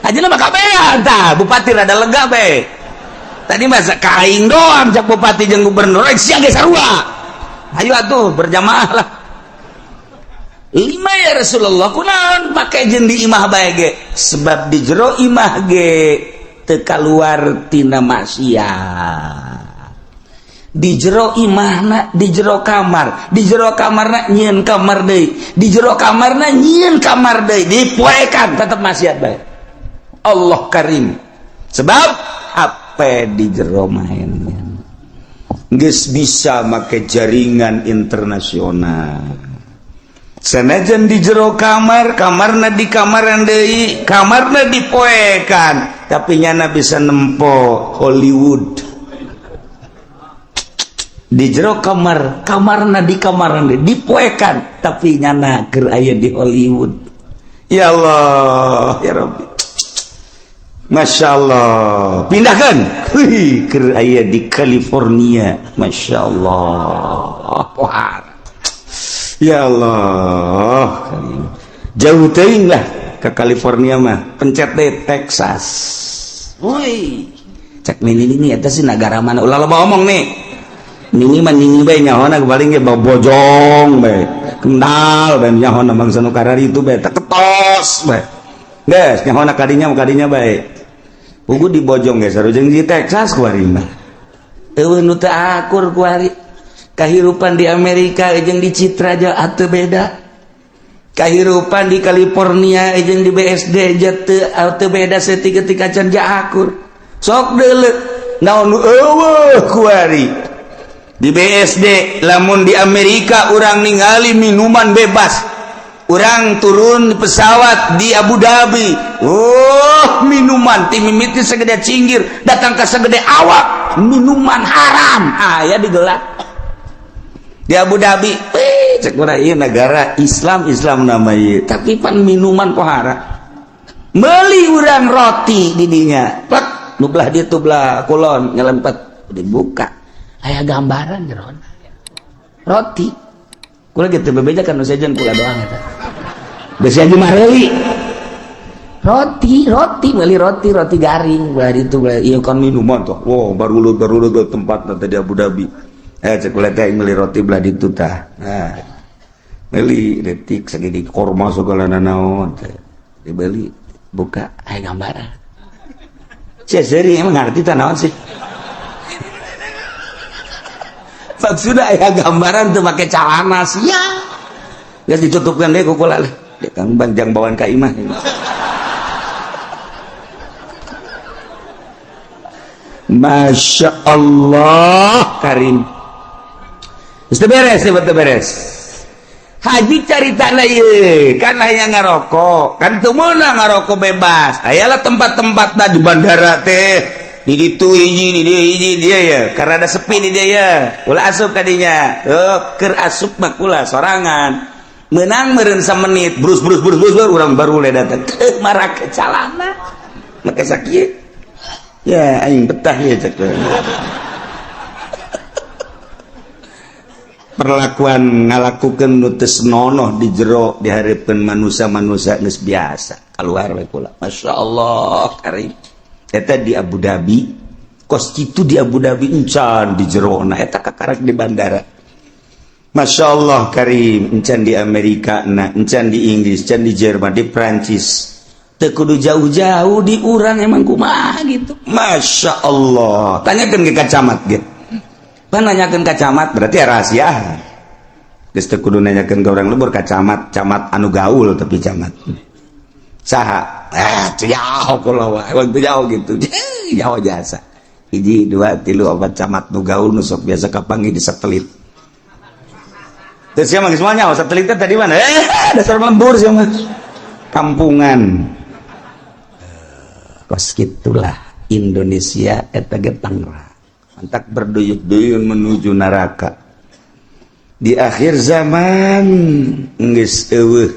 Ajeuna mah kabehan tah, bupati rada lega bae. Tadi masa kaing doang cak bupati jeung gubernur, eh sia ge sarua. Ayo atuh berjamaah lah. Lima ya Rasulullah kunaon pake jeung di imah bae ge? Sebab di jero imah ge teu kaluar tina maksiat. Di jero imahna, di jero kamar, di jero kamarna nyieun kamar deui, di jero kamarna nyieun kamar deui, dipoekan tetep maksiat bae. Allah Karim. Sebab HP di jero main geus bisa make jaringan internasional. Sanajan di jero kamar, kamarna di kamaran deui, kamarna dipoekan. tapi nyana bisa nempo Hollywood di jero kamar, kamarna di kamar dipoekan, tapi nyana keur aya di Hollywood. Ya Allah, ya Rabbi, Masya Allah. Pindahkan, wih, keur aya di California. Masya Allah, pohara. Ya Allah, jauh teuing lah ke California mah, pencet deh Texas. Woi, cek nini ini eta sih negara mana, ulah loba omong nih. Nini mah nini bae, nyahona paling ge bojong bae, kendal bae nyahona bangsa nu kararitu bae, teu ketos bae. Geus nyahona kadinya kadinya bae. Pugu di Bojong ge sarujeng di Texas kuari mah. Eueuh nu teu akur kuari. Kahirupan di Amerika jeung di Citra aja atuh beda. Kahirupan di California jeung di BSD aja teu beda saeutik ketika can akur. Sok deuleu naon nu eueuh kuari. Di BSD lamun di Amerika urang ningali minuman bebas. Urang turun di pesawat di Abu Dhabi, oh minuman ti mimiti segede cinggir datang ke segede awak, minuman haram aya digelar di Abu Dhabi. Eh, cek urang ieu negara Islam, Islam nama ieu, tapi pan minuman pohara. Meuli urang roti di dinya, plek nu belah ditu belah kulon nyelempet, dibuka aya gambaran jeron roti. Kula gitu bebeja kan nu sejen kula doang eta. Besi aja mareuli. Roti, roti, beli roti, roti garing belah ditu belah ieu kan minuman tuh. Wow, baru baru ke tempat nanti di Abu Dhabi. Eh, cek kula teh meuli roti belah ditu tah. Nah, beli detik segini korma segala nanaon teh. Dibeli, buka aya gambaran. Sia seuri emang ngarti tah naon sih? Maksudnya aya gambaran tuh make calana sia. Geus ditutupkan deh ku kula lah. Dia kang banjang bawaan ka imah. Masya Allah Karim. Geus teu beres, teu beres. Haji carita ieu kan aya ngarokok, kan teu meunang ngarokok bebas. Ayalah tempat-tempatna di bandara teh. Di ditu hiji, di dieu hiji dia ya. Karena ada sepi di dia ya. Ulah asup kadinya. Oh, keur asup mah kula sorangan. Menang meureun samenit, brus brus brus brus urang baru le datang. Teu marake calana. Make sakieu. Ya aing betah ya cek. Perlakuan ngalakukeun nu teu senonoh di jero dihareupeun manusia-manusia geus biasa. Kaluar we kula. Masya Allah karim. Eta di Abu Dhabi, kos kitu di Abu Dhabi encan di jerona eta kakarak di bandara. Masya Allah karim, encan di Amerika na, encan di Inggris, encan di Jerman, di Prancis. Teu kudu jauh-jauh di urang emang kumaha gitu. Masya Allah. Tanyakeun ke camat ge. Pan nanyakeun ka camat berarti ya rahasia. Geus teu kudu nanyakeun ka urang lembur ka camat, camat anu gaul tapi camat. Saha? Jauh kula wae, teu jauh gitu. Jauh jasa. Hiji, dua, tilu, opat camat nu gaul nu sok biasa kapanggih di satelit. Terus siapa semuanya satelit tadi mana? Dasar lembur sih mah. Kampungan. Kos gitulah Indonesia eta ge tangrang. Mantak berduyun-duyun menuju neraka. Di akhir zaman geus eueuh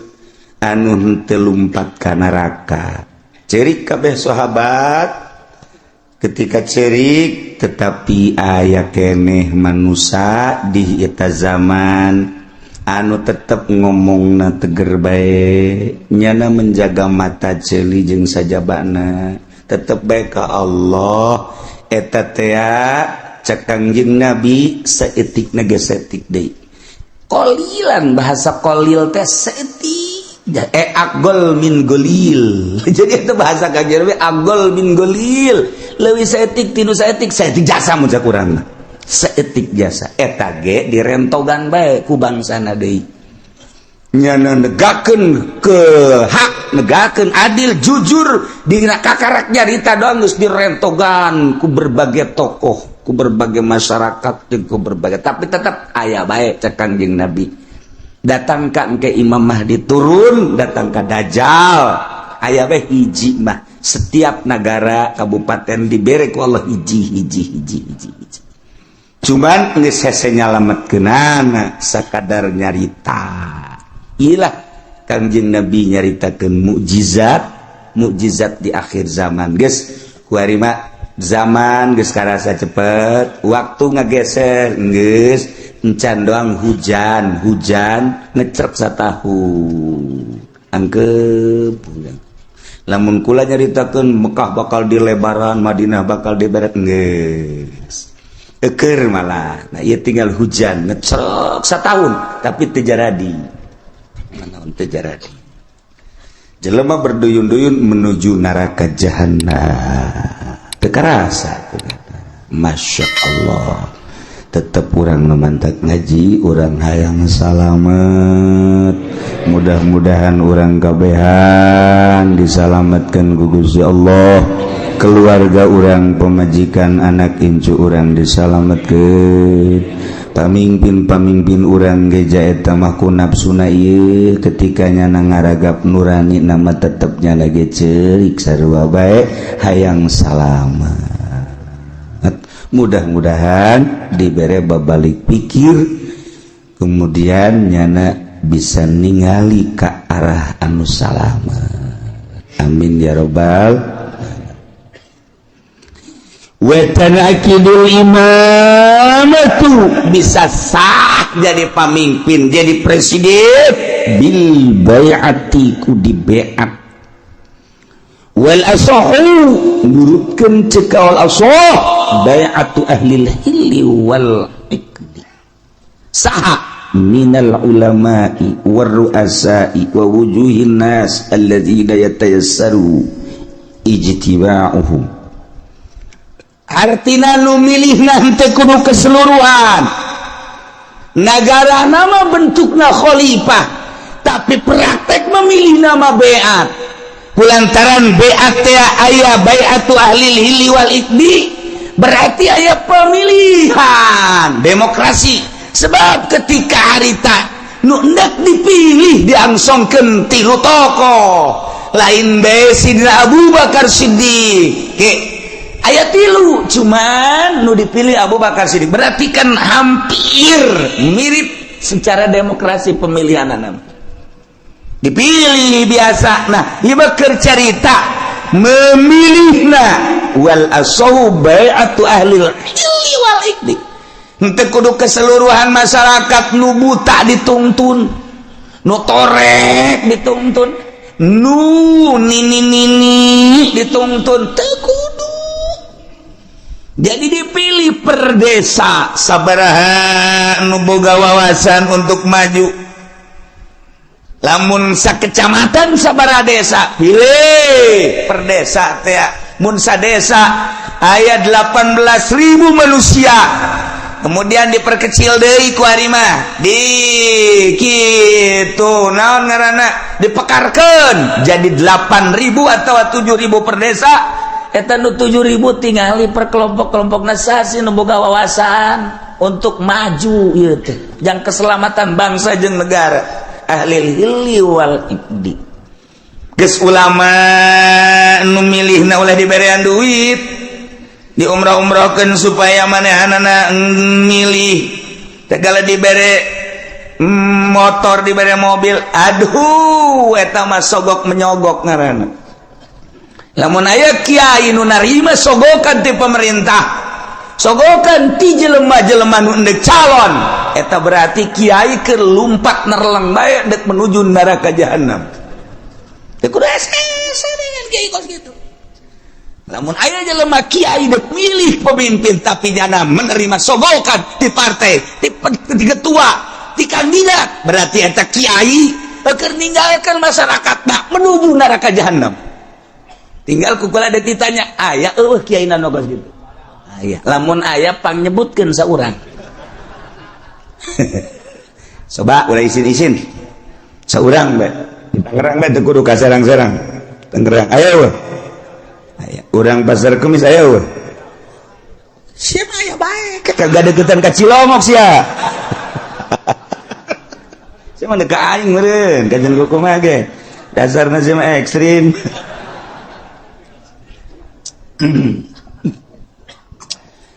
anu henteu lumpat ka neraka. Cerik kabeh sahabat ketika cerik, tetapi aya keneh manusia di eta zaman anu tetep ngomongna teger bae, nyana menjaga mata ceuli jeung sajabana tetep bae ka Allah. Eta tea cek Kangjeng Nabi saeutikna ge saeutik deui. Qolilan, bahasa qolil teh saeutik, agol min golil. Jadi itu bahasa Kangjeng Nabi agol min golil, leuwih saeutik tinu saeutik, saeutik jasa mun cak urang mah. Saeutik jasa eta ge direntogan bae ku bangsana deui. Nyana negakeun ke hak, negakeun adil, jujur dina kakarak nyarita doang geus direntogan ku berbagai tokoh, ku berbagai masyarakat, jeung ku berbagai, tapi tetap aya bae cek Kangjeng Nabi. Datang ka engke Imam Mahdi turun, datang ka Dajjal, aya bae hiji mah. Setiap negara kabupaten dibere ku Allah hiji hiji hiji hiji hiji. Cuman geus hese nyalametkeunana, sakadar nyarita. Ilah Kangjeng Nabi nyaritakeun mukjizat mukjizat di akhir zaman. Geus kuari mah zaman geus karasa cepet, waktu ngageser, geus encan doang hujan, hujan ngecrek satahun angkep. Lamun kula nyaritakeun Mekah bakal dilebaran, Madinah bakal diberet, geus eker malah. Nah, ieu tinggal hujan ngecrek satahun tapi teu jaradi. Naon teu jaradi? Jelema berduyun-duyun menuju neraka jahanam. Teu karasa. Masya Allah, tetap urang memantak ngaji, urang hayang salamet. Mudah-mudahan urang kabehan disalamatkan ku Gusti Allah, keluarga urang, pemajikan, anak incu urang disalamatkan, pamimpin-pamimpin urang geja. Eta mah ku nafsuna ieu ketika nyana ngaragap nurani nama tetepnya lagi cerik sarua bae hayang salamat. Mudah-mudahan dibere babalik pikir, kemudian nyana bisa ningali ke arah anu salamat. Amin ya robbal. Wetanakidul imamatu, bisa sah jadi pemimpin, jadi presiden, bil bai'ati, ku di baiat. Wal asahu, nurutkeun cek wal asah, bai'atu ahlil hilli wal iqdi. Saha? Minal ulama'i war ru'asa'i wa wujuhin nas alladzina yatayassaru ijtiba'uhum. Artina nu milih nanti kudu keseluruhan negara. Nama bentukna khalifah, tapi praktek memilih nama beat. Kulantaran beat teh aya bai'atu ahli hilli wal iqdi, berarti aya pemilihan demokrasi. Sebab ketika harita nu hendak dipilih diangsongkeun tilu tokoh, lain bae Sidina Abu Bakar Siddiq. Ke aya tilu, cuman nu dipilih Abu Bakar Siddiq. Berarti kan hampir mirip secara demokrasi pemilihan anak dipilih biasa. Nah, ieu keur carita memilihna. Wal asahu bai'atu ahli hilli wal iqdi. Henteu kudu keseluruhan masyarakat. Nu buta dituntun, nu torek dituntun, nu nini nini dituntun, teu kudu. Jadi dipilih per desa sabaraha nu boga wawasan untuk maju. Lamun sakecamatan sabaraha desa, pilih per desa teh. Mun sadesa aya 18.000 manusia, kemudian diperkecil deui ku ari mah di kitu, naon ngaranna, dipekarkeun jadi 8000 atau 7000 per desa. Eta nu 7000 tingali per kelompok-kelompok nasasi nu boga wawasan untuk maju ieu teh jang keselamatan bangsa jeung negara, ahli hilli wal iqdi. Geus ulama nu milihna ulah diberean duit, diumrah-umrahkeun supaya manehanana milih. Tegala dibere motor, dibere mobil, aduh, eta mah sogok menyogok ngaranna. Lamun aya kiai nu narima sogokan ti pemerintah, sogokan ti jelema-jelema nu endek calon, eta berarti kiai keur lumpat nerleng bae dek menuju neraka jahanam. Teu kudu hese dengan kiai kos kitu. Lamun aya jelema kiai dek milih pemimpin tapi nyana menerima sogokan di partai, di ketua, di kandidat, berarti eta kiai keur ninggalkan masyarakat nak menuju neraka jahanam. Tinggal kukula ada ditanya, aya eueuh kiai nu kos kitu? Aya. Lamun aya, pangnyebutkeun saurang. Coba ulah isin-isin, saurang bae di Tangerang bae, teu kudu ka Serang-serang. Tangerang aya eueuh? Aya. Urang Pasar Kemis aya eueuh? Siapa aya bae, kagak deketan ka Cilongok sia. Sia mah ka aing meureun, kajen kumaha ge. Dasarna sia mah ekstrim.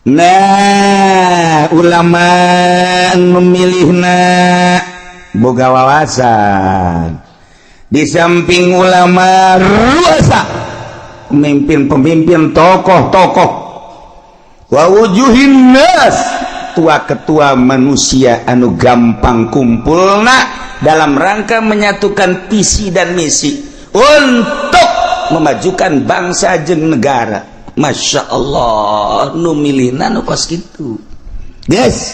Nah, ulama memilihna boga wawasan. Di samping ulama ruasa, pemimpin-pemimpin, tokoh-tokoh, wa wujuhin nas, tua ketua manusia anu gampang kumpulna dalam rangka menyatukan visi dan misi untuk memajukan bangsa jeung negara. Masya Allah, nu milihna nu kos kitu, guys.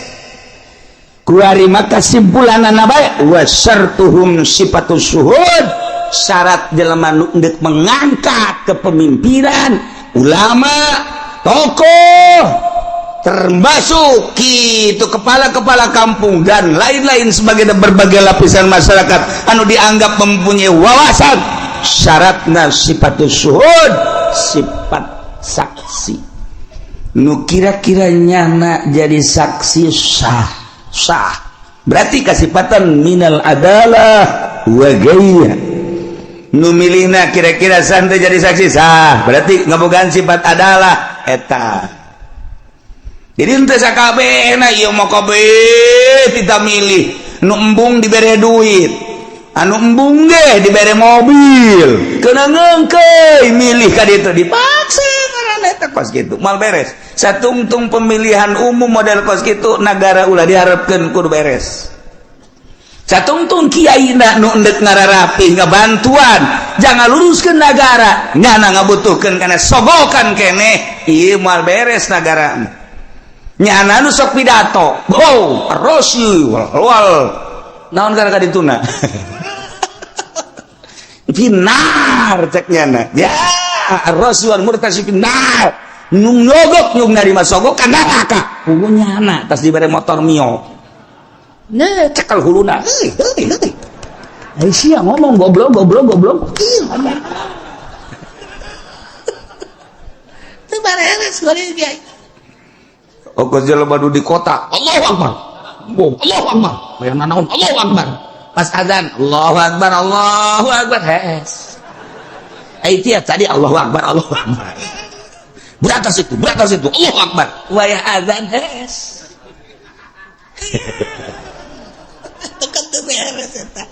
Kuari maka kesimpulan bae, wa syartuhum sifatus syuhud. Syarat jelema nu endek mengangkat kepemimpinan, ulama, tokoh, termasuk itu kepala-kepala kampung dan lain-lain sebagai berbagai lapisan masyarakat anu dianggap mempunyai wawasan, syaratna sifatus syuhud, sifat saksi. Nu kira-kira nyana jadi saksi sah sah, berarti kasipatan minal adalah wa gaya. Nu milihna kira-kira santai jadi saksi sah, berarti ngabogaan sifat adalah eta. Jadi ente sakabehna ieu mah kabeh tidak milih nu embung dibere duit, anu embung ge dibere mobil, kena ngengkeuy milih ka ditu, dipaksa ngaranna eta. Kos kitu mal beres. Satungtung pemilihan umum model kos kitu, negara ulah diharapkeun kudu beres. Satungtung kiai nu endek ngararapi ngabantuan jangan luruskeun negara, nyana ngabutuhkeun kana sogokan keneh, ieu moal beres negara. Nyana nu sok pidato, oh rosi wal naon kana kadituna finnar, cek nyana ya, rosi wal murtasi finnar. Nu nyogok, nu narima sogokan neraka. Puguh nyana tas dibere motor Mio. Nah, cekel huluna. Heuy, heuy, heuy. Ai sia ngomong goblok goblok goblok. Ih, ngomong. Teu bareres goreng kiai. Oh, jelema nu di kota, Allahu Akbar. Oh, Allahu Akbar. Bayang nanaon, Allahu Akbar. Pas azan, Allahu Akbar, Allahu Akbar. Hes. Eh, itu ya tadi Allahu Akbar, Allahu Akbar. Beratas itu, beratas itu, Allahu Akbar. Wayah azan hes. Tekan teu beres eta.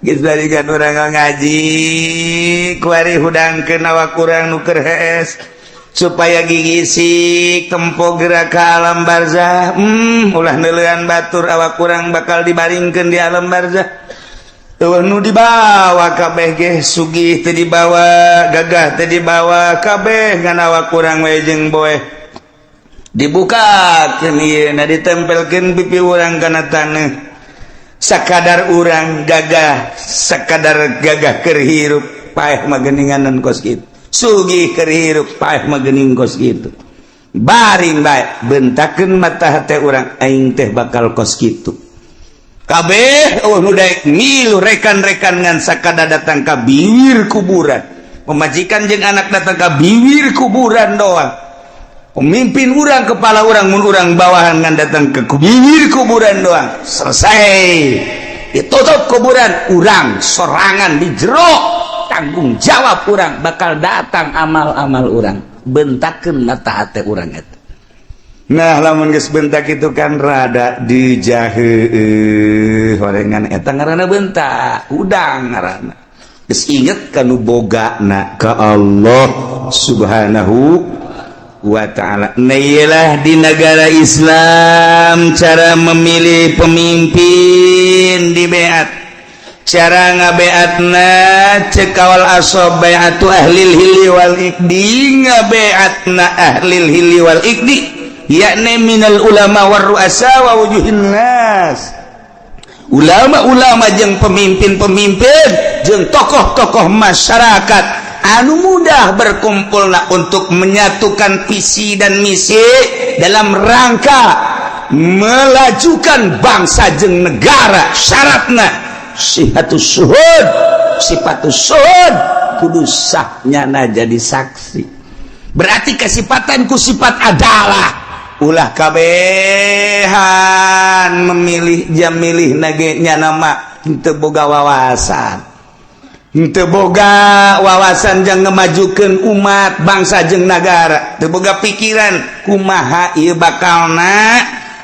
Geus balikan urang ngaji, kuari hudangkeun awak urang nu keur hees supaya gigisik tempo gerak ke alam barzah. Ulah neuleuan batur, awak kurang bakal dibaringkeun di alam barzah. Eueuh nu dibawa kabeh ge, sugih teu dibawa, gagah teu dibawa, kabeh ngan awak kurang we jeung boeh. Dibukakeun ieu na, ditempelkeun pipi urang kana taneuh. Sakadar urang gagah, sakadar gagah keur hirup, paeh mah geuninganan kos kitu. Sugih keur hirup, paeh mah geuning kos kitu. Baring bae, bentakeun mata hate urang, aing teh bakal kos kitu. Kabeh oh nu daek milu rekan-rekan ngan sakadar datang ka bibir kuburan. Pemajikan jeung anak datang ka bibir kuburan doang. Pemimpin urang, kepala urang, mun urang bawahan ngan datang ke bibir kuburan doang. Selesai, ditutup kuburan, urang sorangan di jero, tanggung jawab urang, bakal datang amal-amal urang. Bentakeun mata hate urang eta. Nah, lamun geus bentak itu kan rada dijahe horengan, eta ngaranna bentak udang, ngaranna geus inget kanu bogana ka Allah Subhanahu wa ta'ala. Nah, iyalah di negara Islam cara memilih pemimpin di beat. Cara ngabeatna cek kawal asob, bai'atu ahlil hilli wal iqdi. Ngabeatna ahlil hilli wal iqdi, yakni minal ulama war ru'asa wa wujuhin nas, ulama-ulama jeung pemimpin-pemimpin jeung tokoh-tokoh masyarakat anu mudah berkumpulna untuk menyatukan visi dan misi dalam rangka melajukan bangsa jeung negara. Syaratna sifatus syuhud, sifatus syuhud, kudu sahnya jadi saksi, berarti kesifatan ku sifat adalah. Ulah kabehan memilih jam milih nage nya nama teu boga wawasan. Teu boga wawasan jang ngemajukeun umat, bangsa jeung negara. Teu boga pikiran kumaha ieu bakalna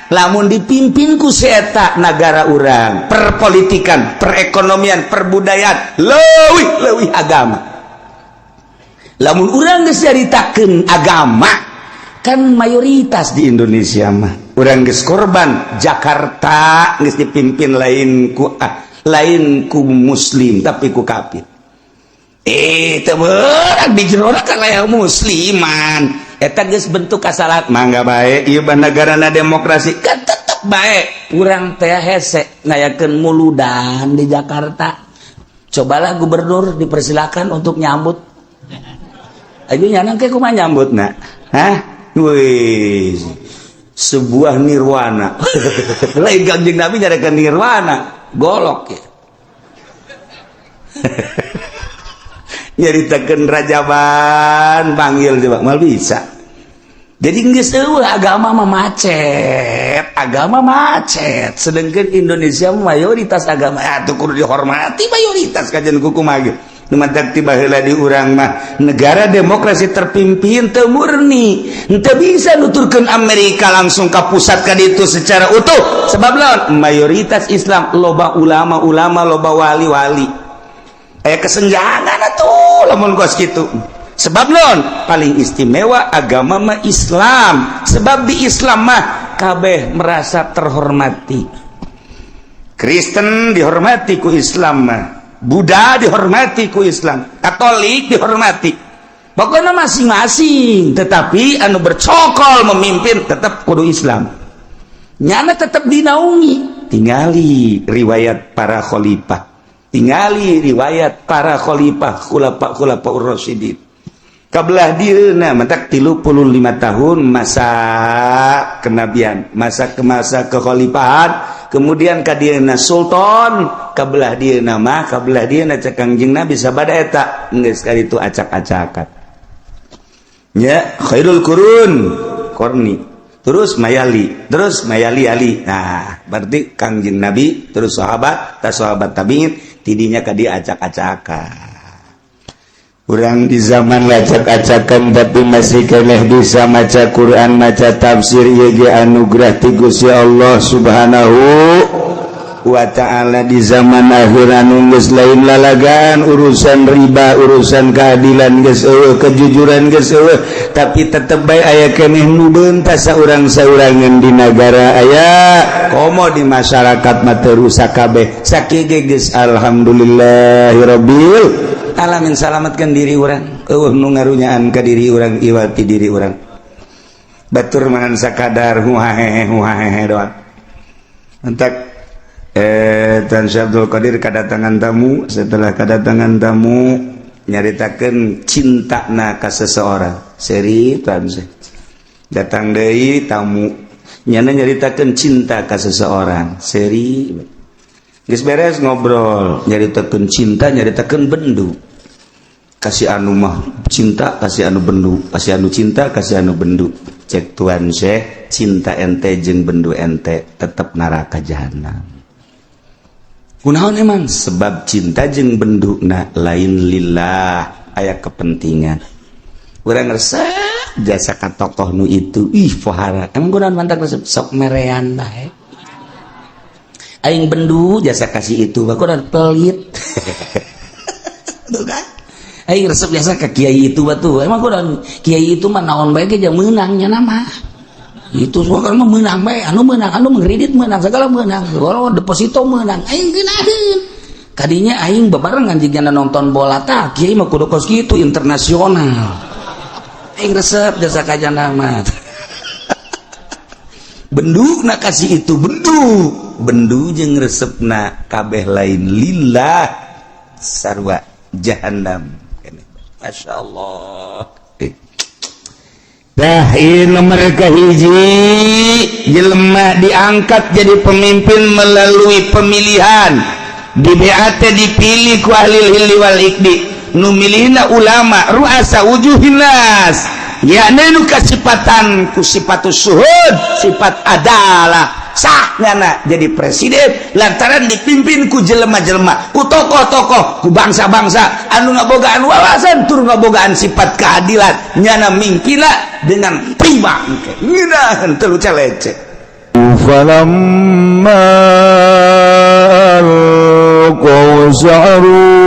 lamun dipimpin ku si eta nagara urang, perpolitikan, perekonomian, perbudayaan, leuwih leuwih agama. Lamun urang geus nyaritakeun agama kan mayoritas di Indonesia mah, urang geus korban Jakarta geus dipimpin lain ku, ah, lain ku muslim tapi ku kafir. Eh, teu beurang di jero kan aya musliman. Eta geus bentuk kasalahan. Mangga bae ieu negarana demokrasi kan tetep bae urang teh hese ngayakeun muludan di Jakarta. Cobalah gubernur dipersilakan untuk nyambut. Ayo, nyana ke kumaha nyambut na? Hah? Wih, sebuah nirwana. Lain Kanjeng Nabi nyaritakeun nirwana, golok ya. Nyaritakeun rajaban panggil coba mal bisa. Jadi geus euweuh agama mah macet, agama macet. Sedangkan Indonesia mayoritas agama atuh kudu dihormati mayoritas kajian kumaha ge. Nu matak ti baheula di urang mah negara demokrasi terpimpin teu murni, teu bisa nuturkeun Amerika langsung ka pusat ka ditu secara utuh. Sebab lawan mayoritas Islam, loba ulama-ulama, loba wali-wali. Aya kesenjangan atuh lamun kos kitu. Sebab non paling istimewa agama mah Islam, sebab di Islam mah kabeh merasa terhormati. Kristen dihormati ku Islam mah, Buddha dihormati ku Islam, Katolik dihormati, pokoknya masing-masing. Tetapi anu bercokol memimpin tetap kudu Islam, nyana tetap dinaungi. Tingali riwayat para khalifah, tingali riwayat para khalifah, khulafa khulafa rasyidin kabelah dieuna. Matak 35 tahun masa kenabian, masa ke masa kekhalifahan, kemudian ka dieuna sultan, kabelah dieuna mah, kabelah dieuna cek Kangjeng Nabi sabada eta geus itu acak-acakan ya. Khairul qurun qarni, terus mayali, terus mayali ali. Nah, berarti Kangjeng Nabi, terus sahabat, tas sahabat, tabiin, tidinya ka dia acak-acakan. Urang di zaman acak-acakan tapi masih keneh bisa maca Quran, maca tafsir, ieu anugerah ti Gusti Allah Subhanahu wa Ta'ala. Di zaman akhir anu geus lain lalagan, urusan riba, urusan keadilan geus euweuh, kejujuran geus euweuh, tapi tetep bae aya keneh nu beuntas saurang-saurangan di nagara, aya komo di masyarakat mah teu rusak kabeh. Sakieu ge geus alhamdulillahirabbil alamin, salamatkan diri urang, euweuh nu ngarunyaan ka diri urang iwati diri urang. Batur mangan sakadar huhahehe huhahehe doang. Entak Tan Syekh Abdul Qadir kedatangan tamu. Setelah kedatangan tamu, nyaritakeun cintana ka seseorang. Seri Tan Syekh datang deui tamu, nyana nyaritakeun cinta ka seseorang. Seri geus beres ngobrol, nyaritakeun cinta, nyaritakeun bendu. Kasih anu mah cinta, kasih anu bendu, kasih anu cinta, kasih anu bendu. Cek Tuan Syekh, cinta ente jeung bendu ente tetap neraka jahanam. Kunaon emang? Sebab cinta jeung bendu na lain lillah, aya kepentingan. Urang resep jasa ka tokoh nu itu, ih pohara. Emang kunaon mantak resep? Sok merean bae. Aing bendu jasa kasih itu, kunaon? Pelit. Tuh kan? Aing resep jasa ke kiai itu batu. Emang kunaon? Kiai itu mah naon bae ge meunang nya nama. Itu semua kan mah meunang bae, anu meunang, anu mengkredit meunang, segala meunang. Kalau deposito meunang, aing geunaheun. Kadinya aing bebarengan jigana nonton bola tah, kiai mah kudu kos kitu internasional. Aing resep jasa ka jana mah. Bendu nak kasih itu bendu. Bendu jeung resepna kabeh lain lillah, sarwa jahanam. Masya Allah. Dah ini mereka hiji jelema diangkat jadi pemimpin melalui pemilihan di BAT, dipilih ku ahli hilli wal iqdi, nu milihna ulama, ruasa wujuhin nas, yakni nu kasipatan ku sifatus suhud, sifat adalah. Sah nyana jadi presiden lantaran dipimpin ku jelema-jelema, ku tokoh-tokoh, ku bangsa-bangsa anu ngabogaan wawasan tur ngabogaan sifat keadilan. Nyana mingkila dengan prima ngeunaheun teu lecek. فلما ألقوا سحروا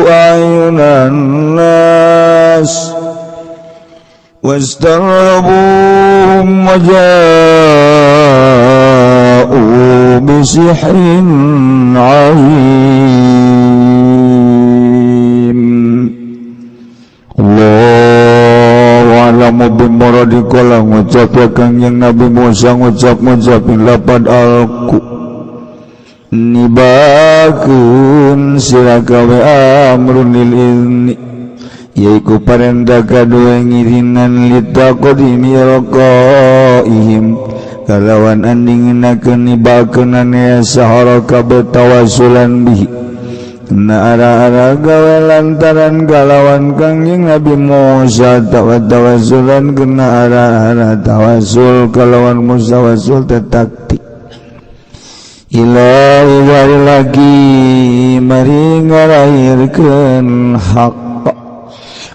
أعين الناس واسترهبوهم وجاءوا بسحر عظيم. الله أعلم بمراده. قال ngucap ya Kangjeng Nabi Musa, ngucap ngucapin lapad ألقوا nibakeun sira kabeh, أمر للإذن yaiku parentah kadua ngirinan, لتقديم إلقائهم kalawan andinginakeun nibakeunana ya sahara kabeh, توسلا به na ara-ara gawe lantaran kalawan Kangjeng Nabi Musa, tawa توسلا kena ara-ara tawasul kalawan Musa, wasul taktik, إلى إظهار الحق maring ngalahirkeun hak.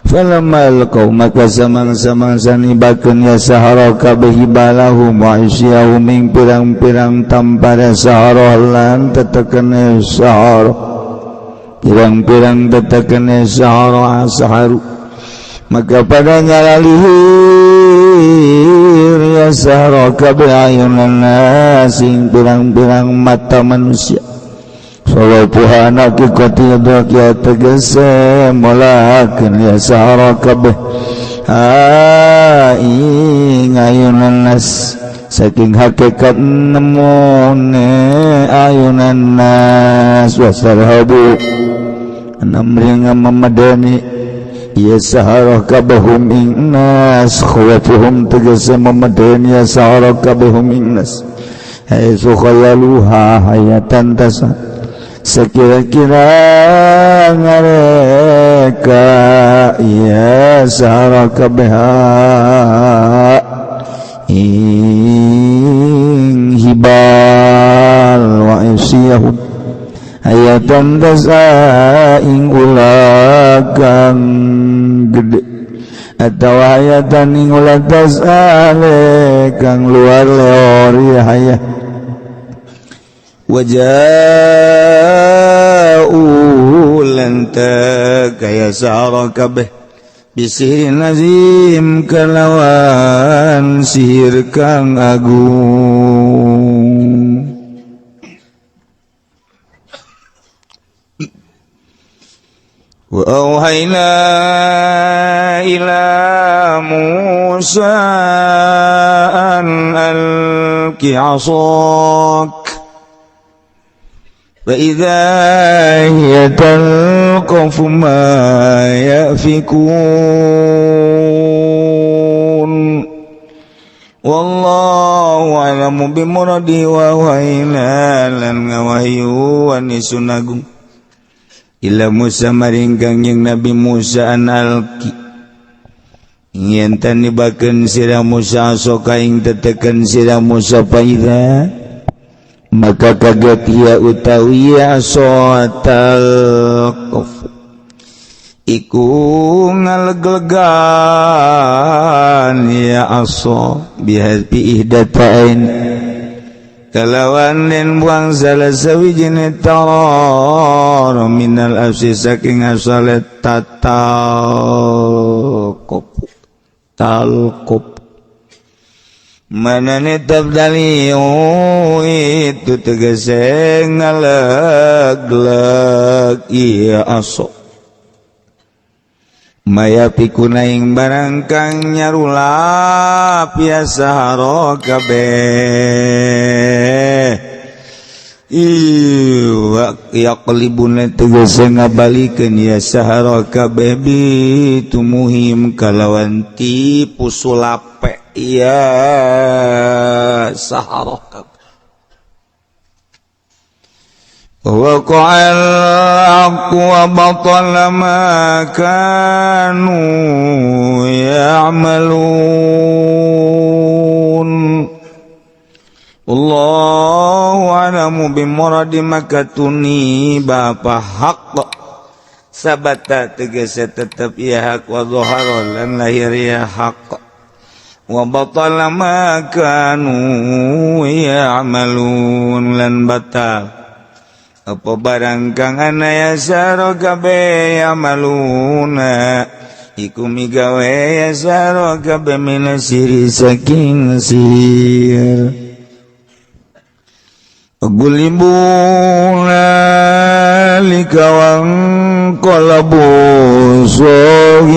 فلما ألقوا maka samang-samangsa nibakeun ya sahara kabeh حبالهم وعصيهم ing pirang-pirang tampara sahara lan tetekene sahara, pirang-pirang tetekene sahara saharu, maka pada ngalalihir ya sahara kabeh أعين الناس ing pirang-pirang mata manusia. Sawapuha hakikati ya tegese molakeun ya sahara kabeh ing أعين الناس saking hakikat nemune أعين الناس. واسترهبوا namri ngamemadani ya sahara kabeh هم ing nas, خوفهم tegese memadani ya sahara kabeh هم ing nas, حيث خيلوها hayatan tasa sekira-kira ngareka ya sahara kabeh ing hibal وعصيهم hayatan tasa ing ulagang gede atau hayatan ing ulag tasa kang luar leor ya hayah. وجاءوا lantak kaya sahara kabeh بسحر عظيم kalawan sihir kang agung. وأوحينا إلى موسى أن ألق عصاك فإذا هي تلقف ما يأفكون. والله أعلم بمراده. وأوحينا lan ngawahyuan isun agung إلى موسى maring Kangjeng Nabi Musa أن ألق yen nibakeun sira Musa عصاك ing teteken sira Musa. فإذا maka kaget ya utawi aso تلقف iku ngaleglegan ya aso, بحذف إحدى التاءين kalawan den buang salah sawijine taror, من الأصل saking asale tatalqaf talqaf manane tabdali itu tegese ngalegleg iya aso, ما يأفكون ing barang kang nyarulap ya sahara kabeh. Iwa يقلبون tegese ngabalikeun ya sahara kabeh بتمهم kalawan tipu sulape ya sahara kabeh. ووقع الحق وبطل ما كانوا يعملون. Allahu a'lamu bimuradi makatuni bapa haq sabata tegese tetep ya hak wa dhahara lan lahir ya haq wa batala ma kanu ya'malun lan batal apa barang kang ana ya saro kabeh yamaluna iku migawe ya saro kabeh minasiri saking sihir Gulibu nalika wangqalabu sagirin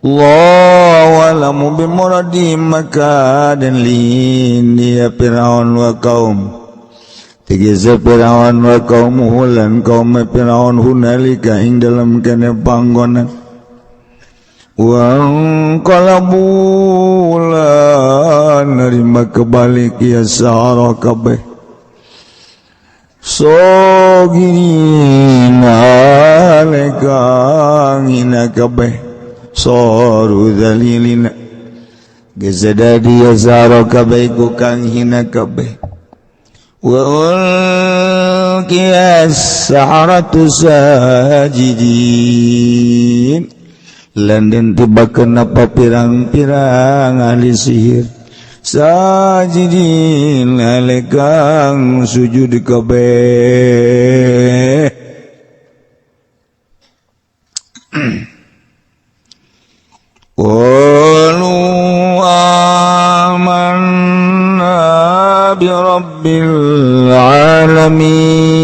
Allahu a'lamu bimuradi maka dan lin dia Fir'aun wa kaum tegese Fir'aun wa kaumuhu lan kaum Fir'aun hunalika ing dalam kene panggonan wangqalabu lan nerima kebalik ya sahara kabeh sogirin alekang hina kabeh soru zalilina gezadadi ya sahara kabeh ku kang hina kabeh wa ulqiya as-saharatu sajidin lan den tibakeun apa pirang-pirang ahli sihir sajidin alekang sujud kabeh qalu amanna bi rabbil alamin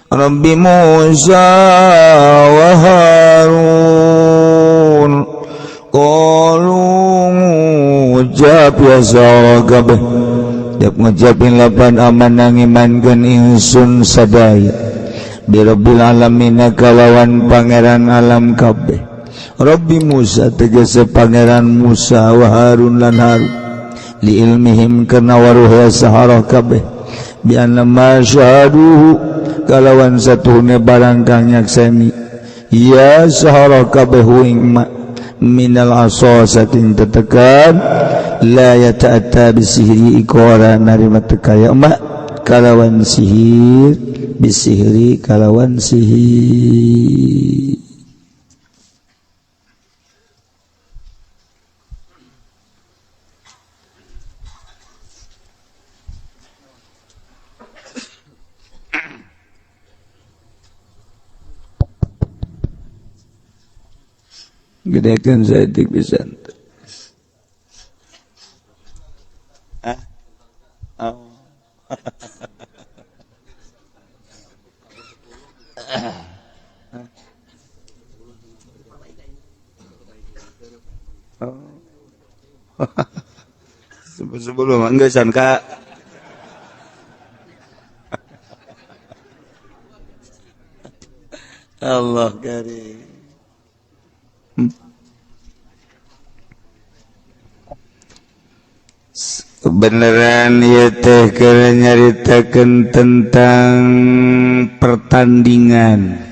Rabbi Musa wa Harun qalu ngucap ya sara kabeh dep ngucapin lapan amanah ngimankeun ingsun sadaya bi rabbil alamin kalawan pangeran alam kabeh Rabbi Musa tegese pangeran Musa wa Harun lan Harun li ilmihim kana waruh ya sahara kabeh bi anna ma syahaduhu kalawan satuhune barang kang nyakseni ya sahara kabeh ma minal asa saking tetekan la yata'atta bisihri iku ora narima teka ya ma kalawan sihir bisihri kalawan sihir. Gedekan saeutik pisan. Ah. Oh. Oh. Sebelum enggak san Kak. Allah karim. Beneran ya teh keur nyaritakeun tentang pertandingan.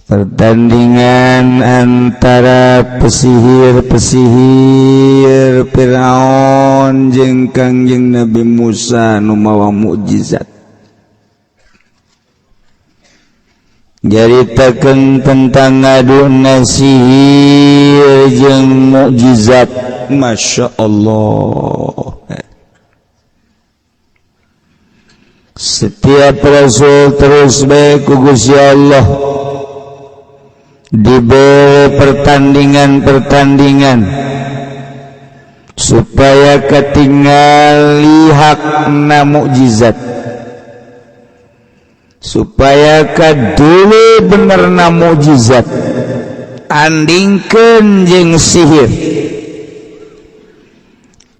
Pertandingan antara pesihir-pesihir Fir'aun jeung Kangjeng Nabi Musa nu mawa mukjizat. Nyaritakeun tentang ngaduna sihir jeung mukjizat. Masya Allah. Setiap rasul terus bae ku Gusti Allah diberi pertandingan-pertandingan supaya ketinggali hakna mukjizat, supaya kadulu benerna mukjizat andingkeun jeung sihir.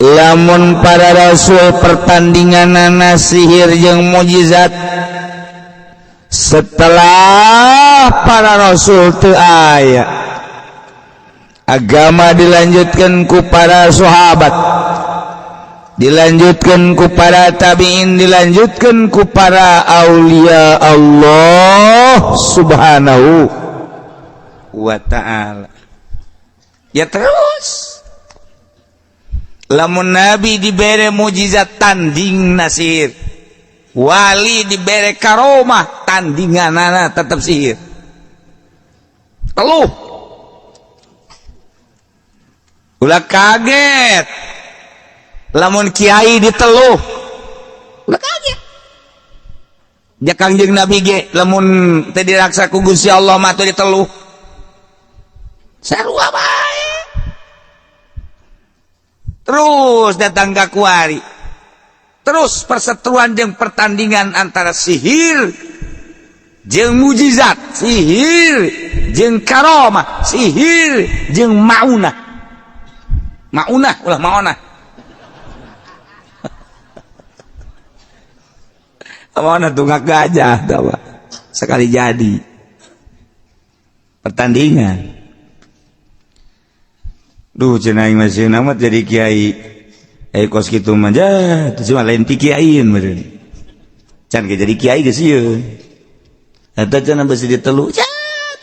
Lamun para rasul pertandinganana sihir jeung mukjizat, setelah para rasul teu aya, agama dilanjutkan ku para sahabat, dilanjutkan ku para tabi'in, dilanjutkan ku para aulia Allah subhanahu wa ta'ala. Ya terus lamun nabi dibere mujizat tanding sihir, wali dibere karomah tandinganana tetap sihir. Teluh ulah kaget lamun kiai diteluh, ulah kaget. Ja Kangjeng Nabi ge lamun teu diraksa ku Gusti Allah mah teu diteluh. Sarua bae. Terus datang ka kuari. Terus perseteruan jeung pertandingan antara sihir jeung mujizat, sihir jeung karomah, sihir jeung maunah. Maunah ulah maonah. Maonah tunggak gajah tawa. Sekali jadi pertandingan. Duh cenah aing masih amat jadi kiai. Kos kitu mah ja, teu cuma lain ti kiaiin meureun. Can ge jadi kiai geus sieun. Eta cenah besi ditelu. Ja,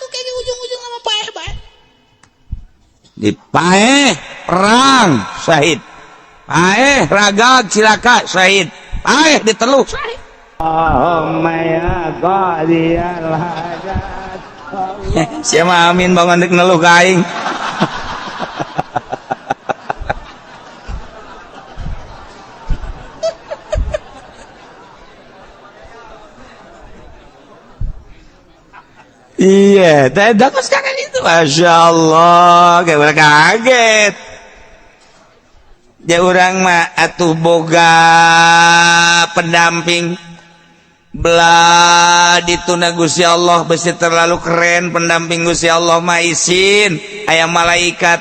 tuh kayaknya ujung-ujung sama paeh bae. Di paeh perang syahid. Paeh ragag cilaka syahid. Paeh diteluh syahid. Allahumma ya qadiyal hajat. Sia mah amin bangun deuk neluh ka aing. Iya, teh sekarang itu, masya Allah, kayak orang kaget. Ya orang mah atuh boga pendamping, belah dituna Gusti Allah besi terlalu keren pendamping Gusti Allah mah isin, aya malaikat,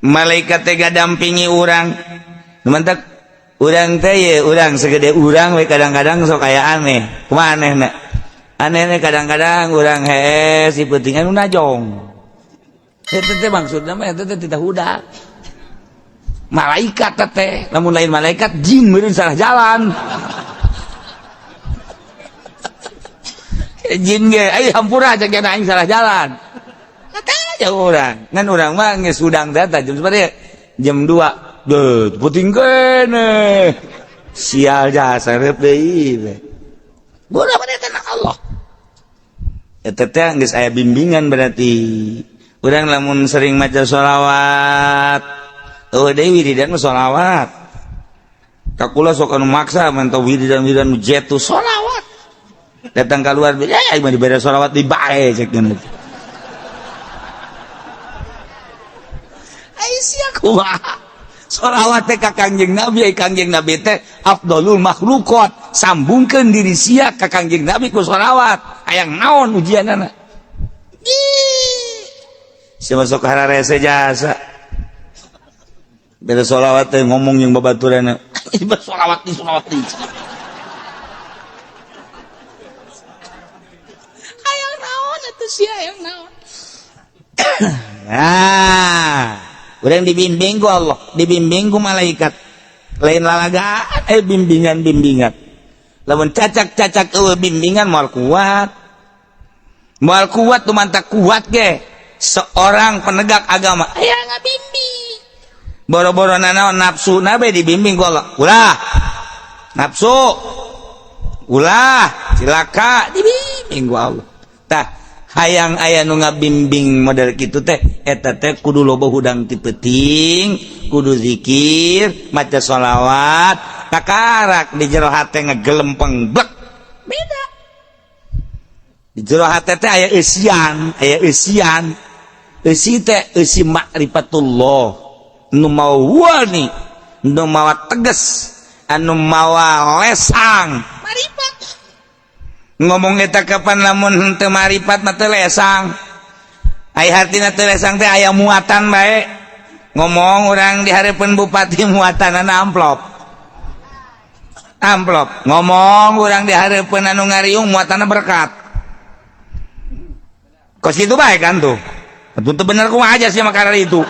malaikat teh dampingi urang. Mantak urang teh ye urang segede urang we kadang-kadang sok aya aneh, kumaha anehna? Anehnya kadang-kadang urang hees si peutingan nu najong. Eta teh maksudna mah eta teh tidak hudak. Malaikat teh, lamun lain malaikat jin meureun salah jalan. Jin ge ai hampura cek aing salah jalan. Kata aja urang. Ngan urang mah geus hudang teh jam sabaraha? Jam 2. Deuh, peuting keneh. Sial jasa reup deui we. Bodoh pada tenang Allah. Eta teh geus aya bimbingan berarti. Urang lamun sering maca sholawat, eueuh deui wiridan mah sholawat. Ka kula sok anu maksa mantau wiridan-wiridan nu jetu sholawat. Datang keluar, ya aing mah dibere sholawat di bae cek geuna. Ai sia kumaha? Sholawat teh ka Kangjeng Nabi, ai Kangjeng Nabi teh afdalul makhluqat. Sambungkeun diri sia ka Kangjeng Nabi ku sholawat. Hayang naon ujianana? Ih. Sia masuk hararese jasa. Beda sholawat teh ngomong jeung babaturanna. Sholawat di sholawat di. Hayang naon atuh sia hayang naon. Nah, urang dibimbing ku Allah, dibimbing ku malaikat. Lain lalagaan, bimbingan-bimbingan. Lamun cacak-cacak eueuh bimbingan moal kuat. Moal kuat tuh mantak kuat ge. Seorang penegak agama aya ngabimbing. Boro-boro nanaon nafsu nabe dibimbing ku Allah. Ulah. Nafsu. Ulah, cilaka dibimbing ku Allah. Tah, hayang aya nu ngabimbing model kitu teh eta teh kudu loba hudang ti peuting, kudu zikir, maca sholawat, takarak di jero hate ngegelempeng blek. Beda. Di jero hate teh aya eusian, aya eusian. Eusi teh eusi makrifatullah. Nu mawa wani, nu mawa tegas, anu mawa lesang. Marifat. Ngomong eta kapan lamun henteu marifat mah teu lesang. Ai hartina teu lesang teh aya muatan bae. Ngomong urang di hareupeun bupati muatanana amplop. Amplop. Ngomong urang di hareupeun anu ngariung muatanna berkat. Kos kitu bae kan tuh. Tentu bener kumaha aja sih makanan itu.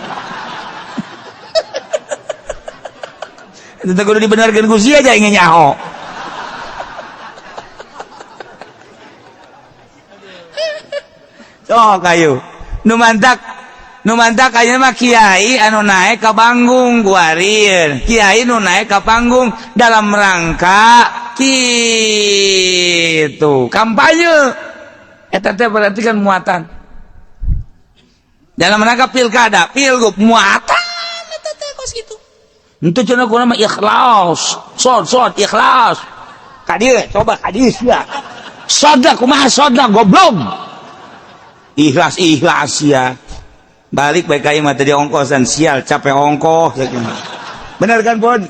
Itu kudu dibenarkeun ku sia aja ingin nyaho. Sok ayo. Nu mantak Nu mantak ayeuna mah kiai anu naik ka panggung kuari, kiai nu naik ka panggung dalam rangka kitu kampanye. Eta teh berarti kan muatan. Dalam rangka pilkada, pilgub muatan eta teh kos kitu. Henteu cenah kuna mah ikhlas, sod sod ikhlas. Ka dieu coba ka dieu sia. Soda kumaha soda goblok. Ikhlas ikhlas ya. Balik baik ka imah tadi ongkosan sial capek ongkoh. Bener kan, Bon?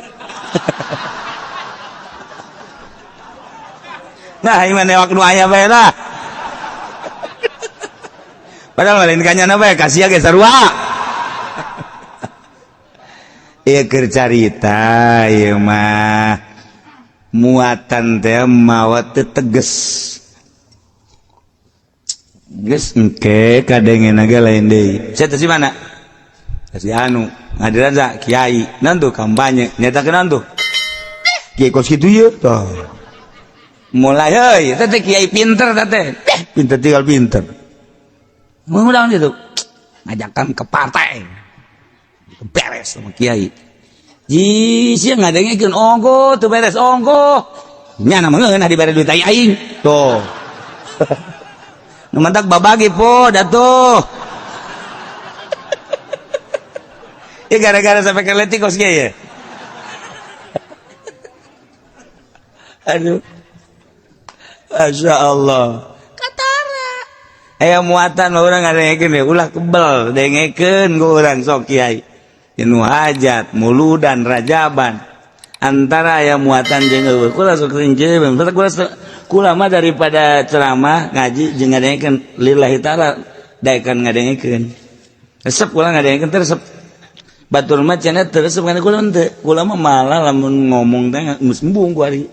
Nah, ieu mah newak nu aya bae lah. Padahal lain kanyana bae kasih ge sarua. Ieu keur carita ieu mah muatan teh mawa teu teges. Geus engke kadengena ge lain deui. Sia teh si mana? Si anu ngadiran sa kiai naon tuh kampanye nyatakeun naon tuh? Kiai kos kitu ieu tah. Mulai heuy teh teh kiai pinter teh teh. Pinter tinggal pinter. Mudah gitu. Ngajakan ke partai. Beres sama kiai. Ji sia ngadengekeun ongko teu beres ongko. Nya na mah ngeunah dibere duit aing. Tuh. Nu mantak babagi po datuh. Ya gara-gara sampai ke letik kos kiai ya. Aduh. Masya Allah. Katara. Aya muatan mah urang ngadengekeun ya ulah kebel dengekeun ku urang sok kiai. Nu hajat, muludan, rajaban. Antara aya muatan jeung eueuh. Kula sok sering jeung kula mah daripada ceramah ngaji jeung ngadengekeun lillahi taala daekan ngadengekeun. Resep kula ngadengekeun teh resep. Batur mah cenah teu resep kana kula henteu. Kula mah malah lamun ngomong teh geus embung ku ari.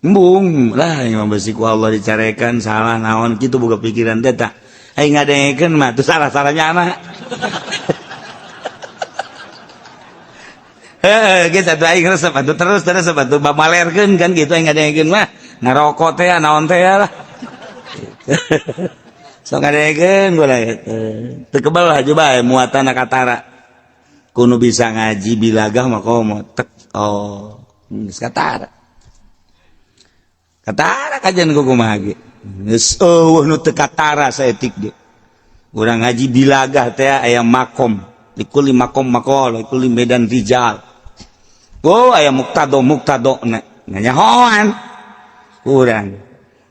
Embung lah imam besi ku Allah dicarekan salah naon kitu boga pikiran teh tah. Aing ngadengekeun mah teu salah-salahnya anak. Heeh, geus atuh aing resep atuh terus terus atuh bamalerkeun kan kitu aing ngadengekeun mah ngarokok teh naon teh lah. Sok ngadengekeun kula teu kebel haju bae muatan katara. Kudu bisa ngaji bilagah mah komo tek oh geus katara. Katara kajian ku kumaha ge. Geus eueuh nu teu katara saeutik ge. Urang ngaji bilagah teh aya makom, likuli makom maqal, likuli medan rijal. Oh aya muktado muktado na nganyahoan kurang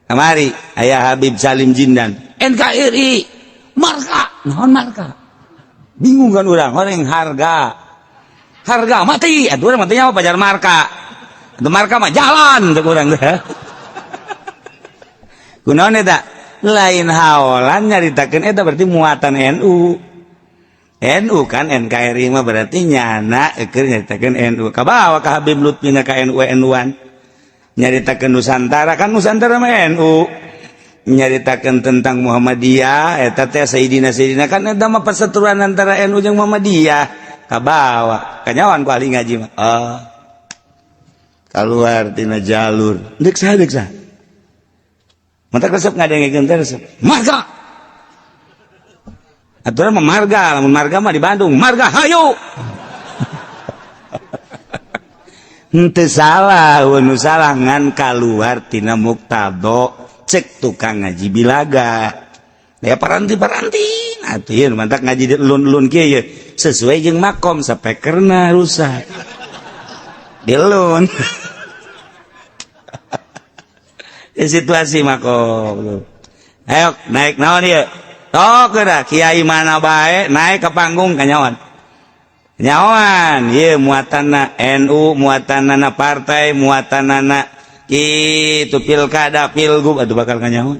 kamari aya Habib Salim Jindan NKRI marka naon marka bingung kan urang orang harga harga mati atuh urang matinya apa pajar marka atuh marka mah jalan teh urang teh kunaon eta lain haolan nyaritakeun eta berarti muatan NU NU kan NKRI mah berarti nyana keur nyaritakeun NU kabawa ka Habib Lutfi na ka NU NU-an nyaritakeun Nusantara kan Nusantara mah NU nyaritakeun tentang Muhammadiyah eta teh Sayyidina Sayyidina kan eta mah perseteruan antara NU jeung Muhammadiyah kabawa kanyawan ku ahli ngaji mah oh keluar tina jalur deuk saha deuk saha mantak resep ngadengekeun teh resep marga aturan mah marga, lamun marga mah di Bandung, marga hayu. Henteu salah, nu salah ngan kaluar tina muktado cek tukang ngaji bilaga. Ya paranti-paranti, atuh ieu mantak ngaji di elun-elun kieu ye sesuai jeung makom sapekerna rusak. Dilun. Situasi makom. Ayo naik naon ieu? Tok dah kiai mana bae naik ke panggung kanyawan. Nyawan ieu muatanna NU, muatanna partai, muatanna kitu pilkada, pilgub atuh bakal kanyawan.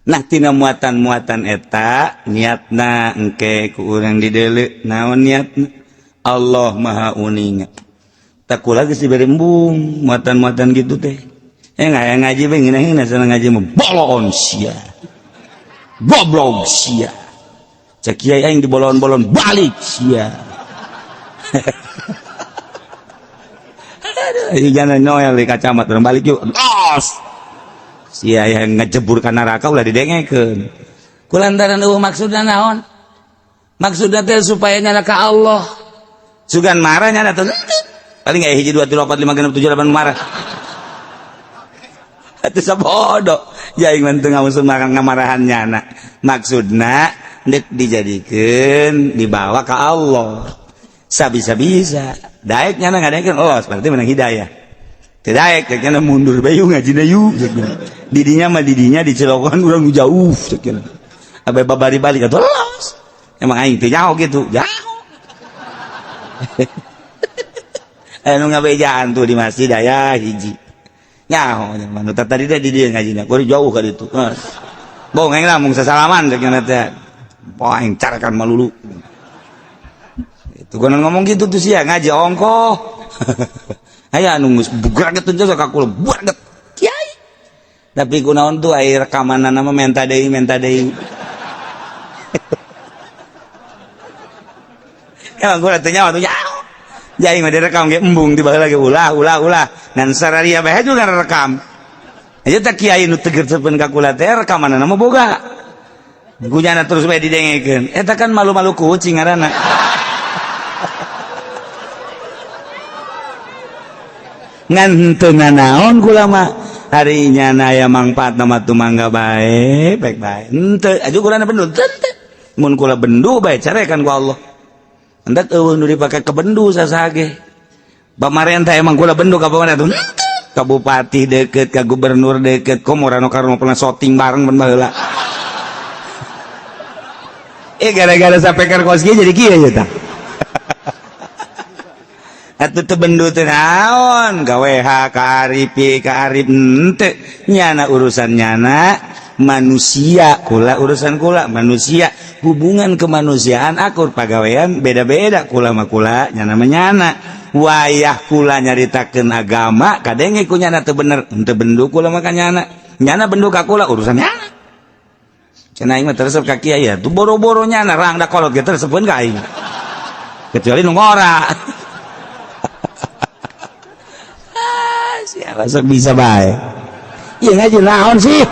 Nah tina muatan-muatan eta niatna engke ku urang dideuleu naon niatna? Allah Maha Uninga. Tak kula geus dibere embung muatan-muatan gitu teh. Ngaji bae ngeunah-ngeunah sana ngaji mah bolon sia. Goblok sia. Cek kiai aing dibolon-bolon balik sia. Aduh, jangan noel di kacamata urang balik yuk. Los. Sia yang ngejebur ka neraka ulah didengekeun. Kulantaran eueuh maksudna naon? Maksudna teh supaya nyana ka Allah. Sugan marah nyana teh. Paling aya 1 2 3 4 5 6 7 8 marah. Atuh sabodo. Jaing mah teu ngamusuh ngamarahan nyana. Maksudna deuk dijadikeun dibawa ka Allah. Sabisa-bisa. Daek nyana ngadaekeun Allah berarti menang hidayah. Teu daek cek nyana mundur bae yuk ngajina yuk. Didinya mah didinya di Cilokan urang jauh cek nyana. Abe babari balik atuh los. Emang aing teu jauh gitu, jauh. Anu ngabejaan tuh di masjid aya hiji. Nyaho mah tadi teh di dieu ngajina, kudu jauh ka ditu. Bohong aing lah mung sasalaman cek nyana teh. Poh aing carakan malulu. Itu konon ngomong gitu tuh sia ngaji ongkoh. Aya anu geus bugraget teh ka kula bugraget. Kiai. Tapi kunaon tuh aya rekamanana mah menta deui menta deui. Emang kula teh nyawa tuh nyaho. Jadi mah direkam ge embung di baheula ge ulah ulah ulah. Ngan sararia bae juga rekam. Aja teh kiai nu teger sepen ka kula teh rekamanana mah boga. Gunyana terus bae didengekeun. Eta kan malu-malu kucing ngaranna. Ngan teu nanaon kula mah. Hari nyana aya mangfaatna mah tumangga bae, baik bae. Henteu, aju kulana bendu teu. Mun kula bendu bae carekan ku Allah. Hendak eueuh nu dipake ke bendu sasage. Pamarentah emang kula bendu ka pamarentah. Ka bupati deket, ka gubernur deket, komo Rano Karno pernah syuting bareng ben baheula. Gara-gara sapeker kos kieu jadi kieu nya tah. Atuh teu bendu teh naon, ka WH, ka Arif, ka Arif henteu. Nyana urusan nyana manusia, kula urusan kula manusia, hubungan kemanusiaan akur pagawean beda-beda kula mah kula nyana mah nyana. Wayah kula nyaritakeun agama kadenge ku nyana teu bener, henteu bendu kula mah ka nyana. Nyana bendu ka kula urusan nyana. Cenah aing mah teresep ka kiai ya, tuh boro-boro nyana rangda kolot ge teresepeun ka aing. Kecuali nu ngora. Siapa sok bisa bae. Ieu ngaji naon sih?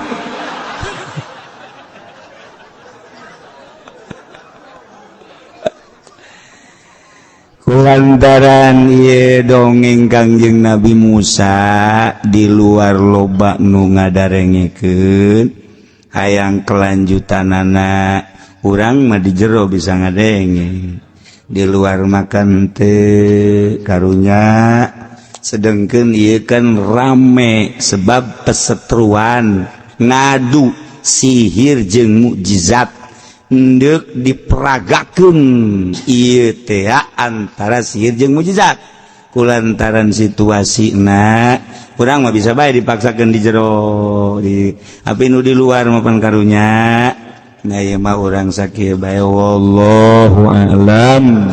Kulantaran ieu dongeng Kangjeng Nabi Musa di luar loba nu ngadarengekeun hayang kelanjutanana urang mah di jero bisa ngadenge di luar makan teu karunya. Sedengkeun ieu kan rame sebab pesetruan ngadu sihir jeung mukjizat endek diperagakeun ieu teh antara sihir jeung mukjizat kulantaran situasina urang mah bisa bae dipaksakeun di jero di api nu di luar mah pan karunya. Nah ieu mah urang sakieu bae wallahu a'lam.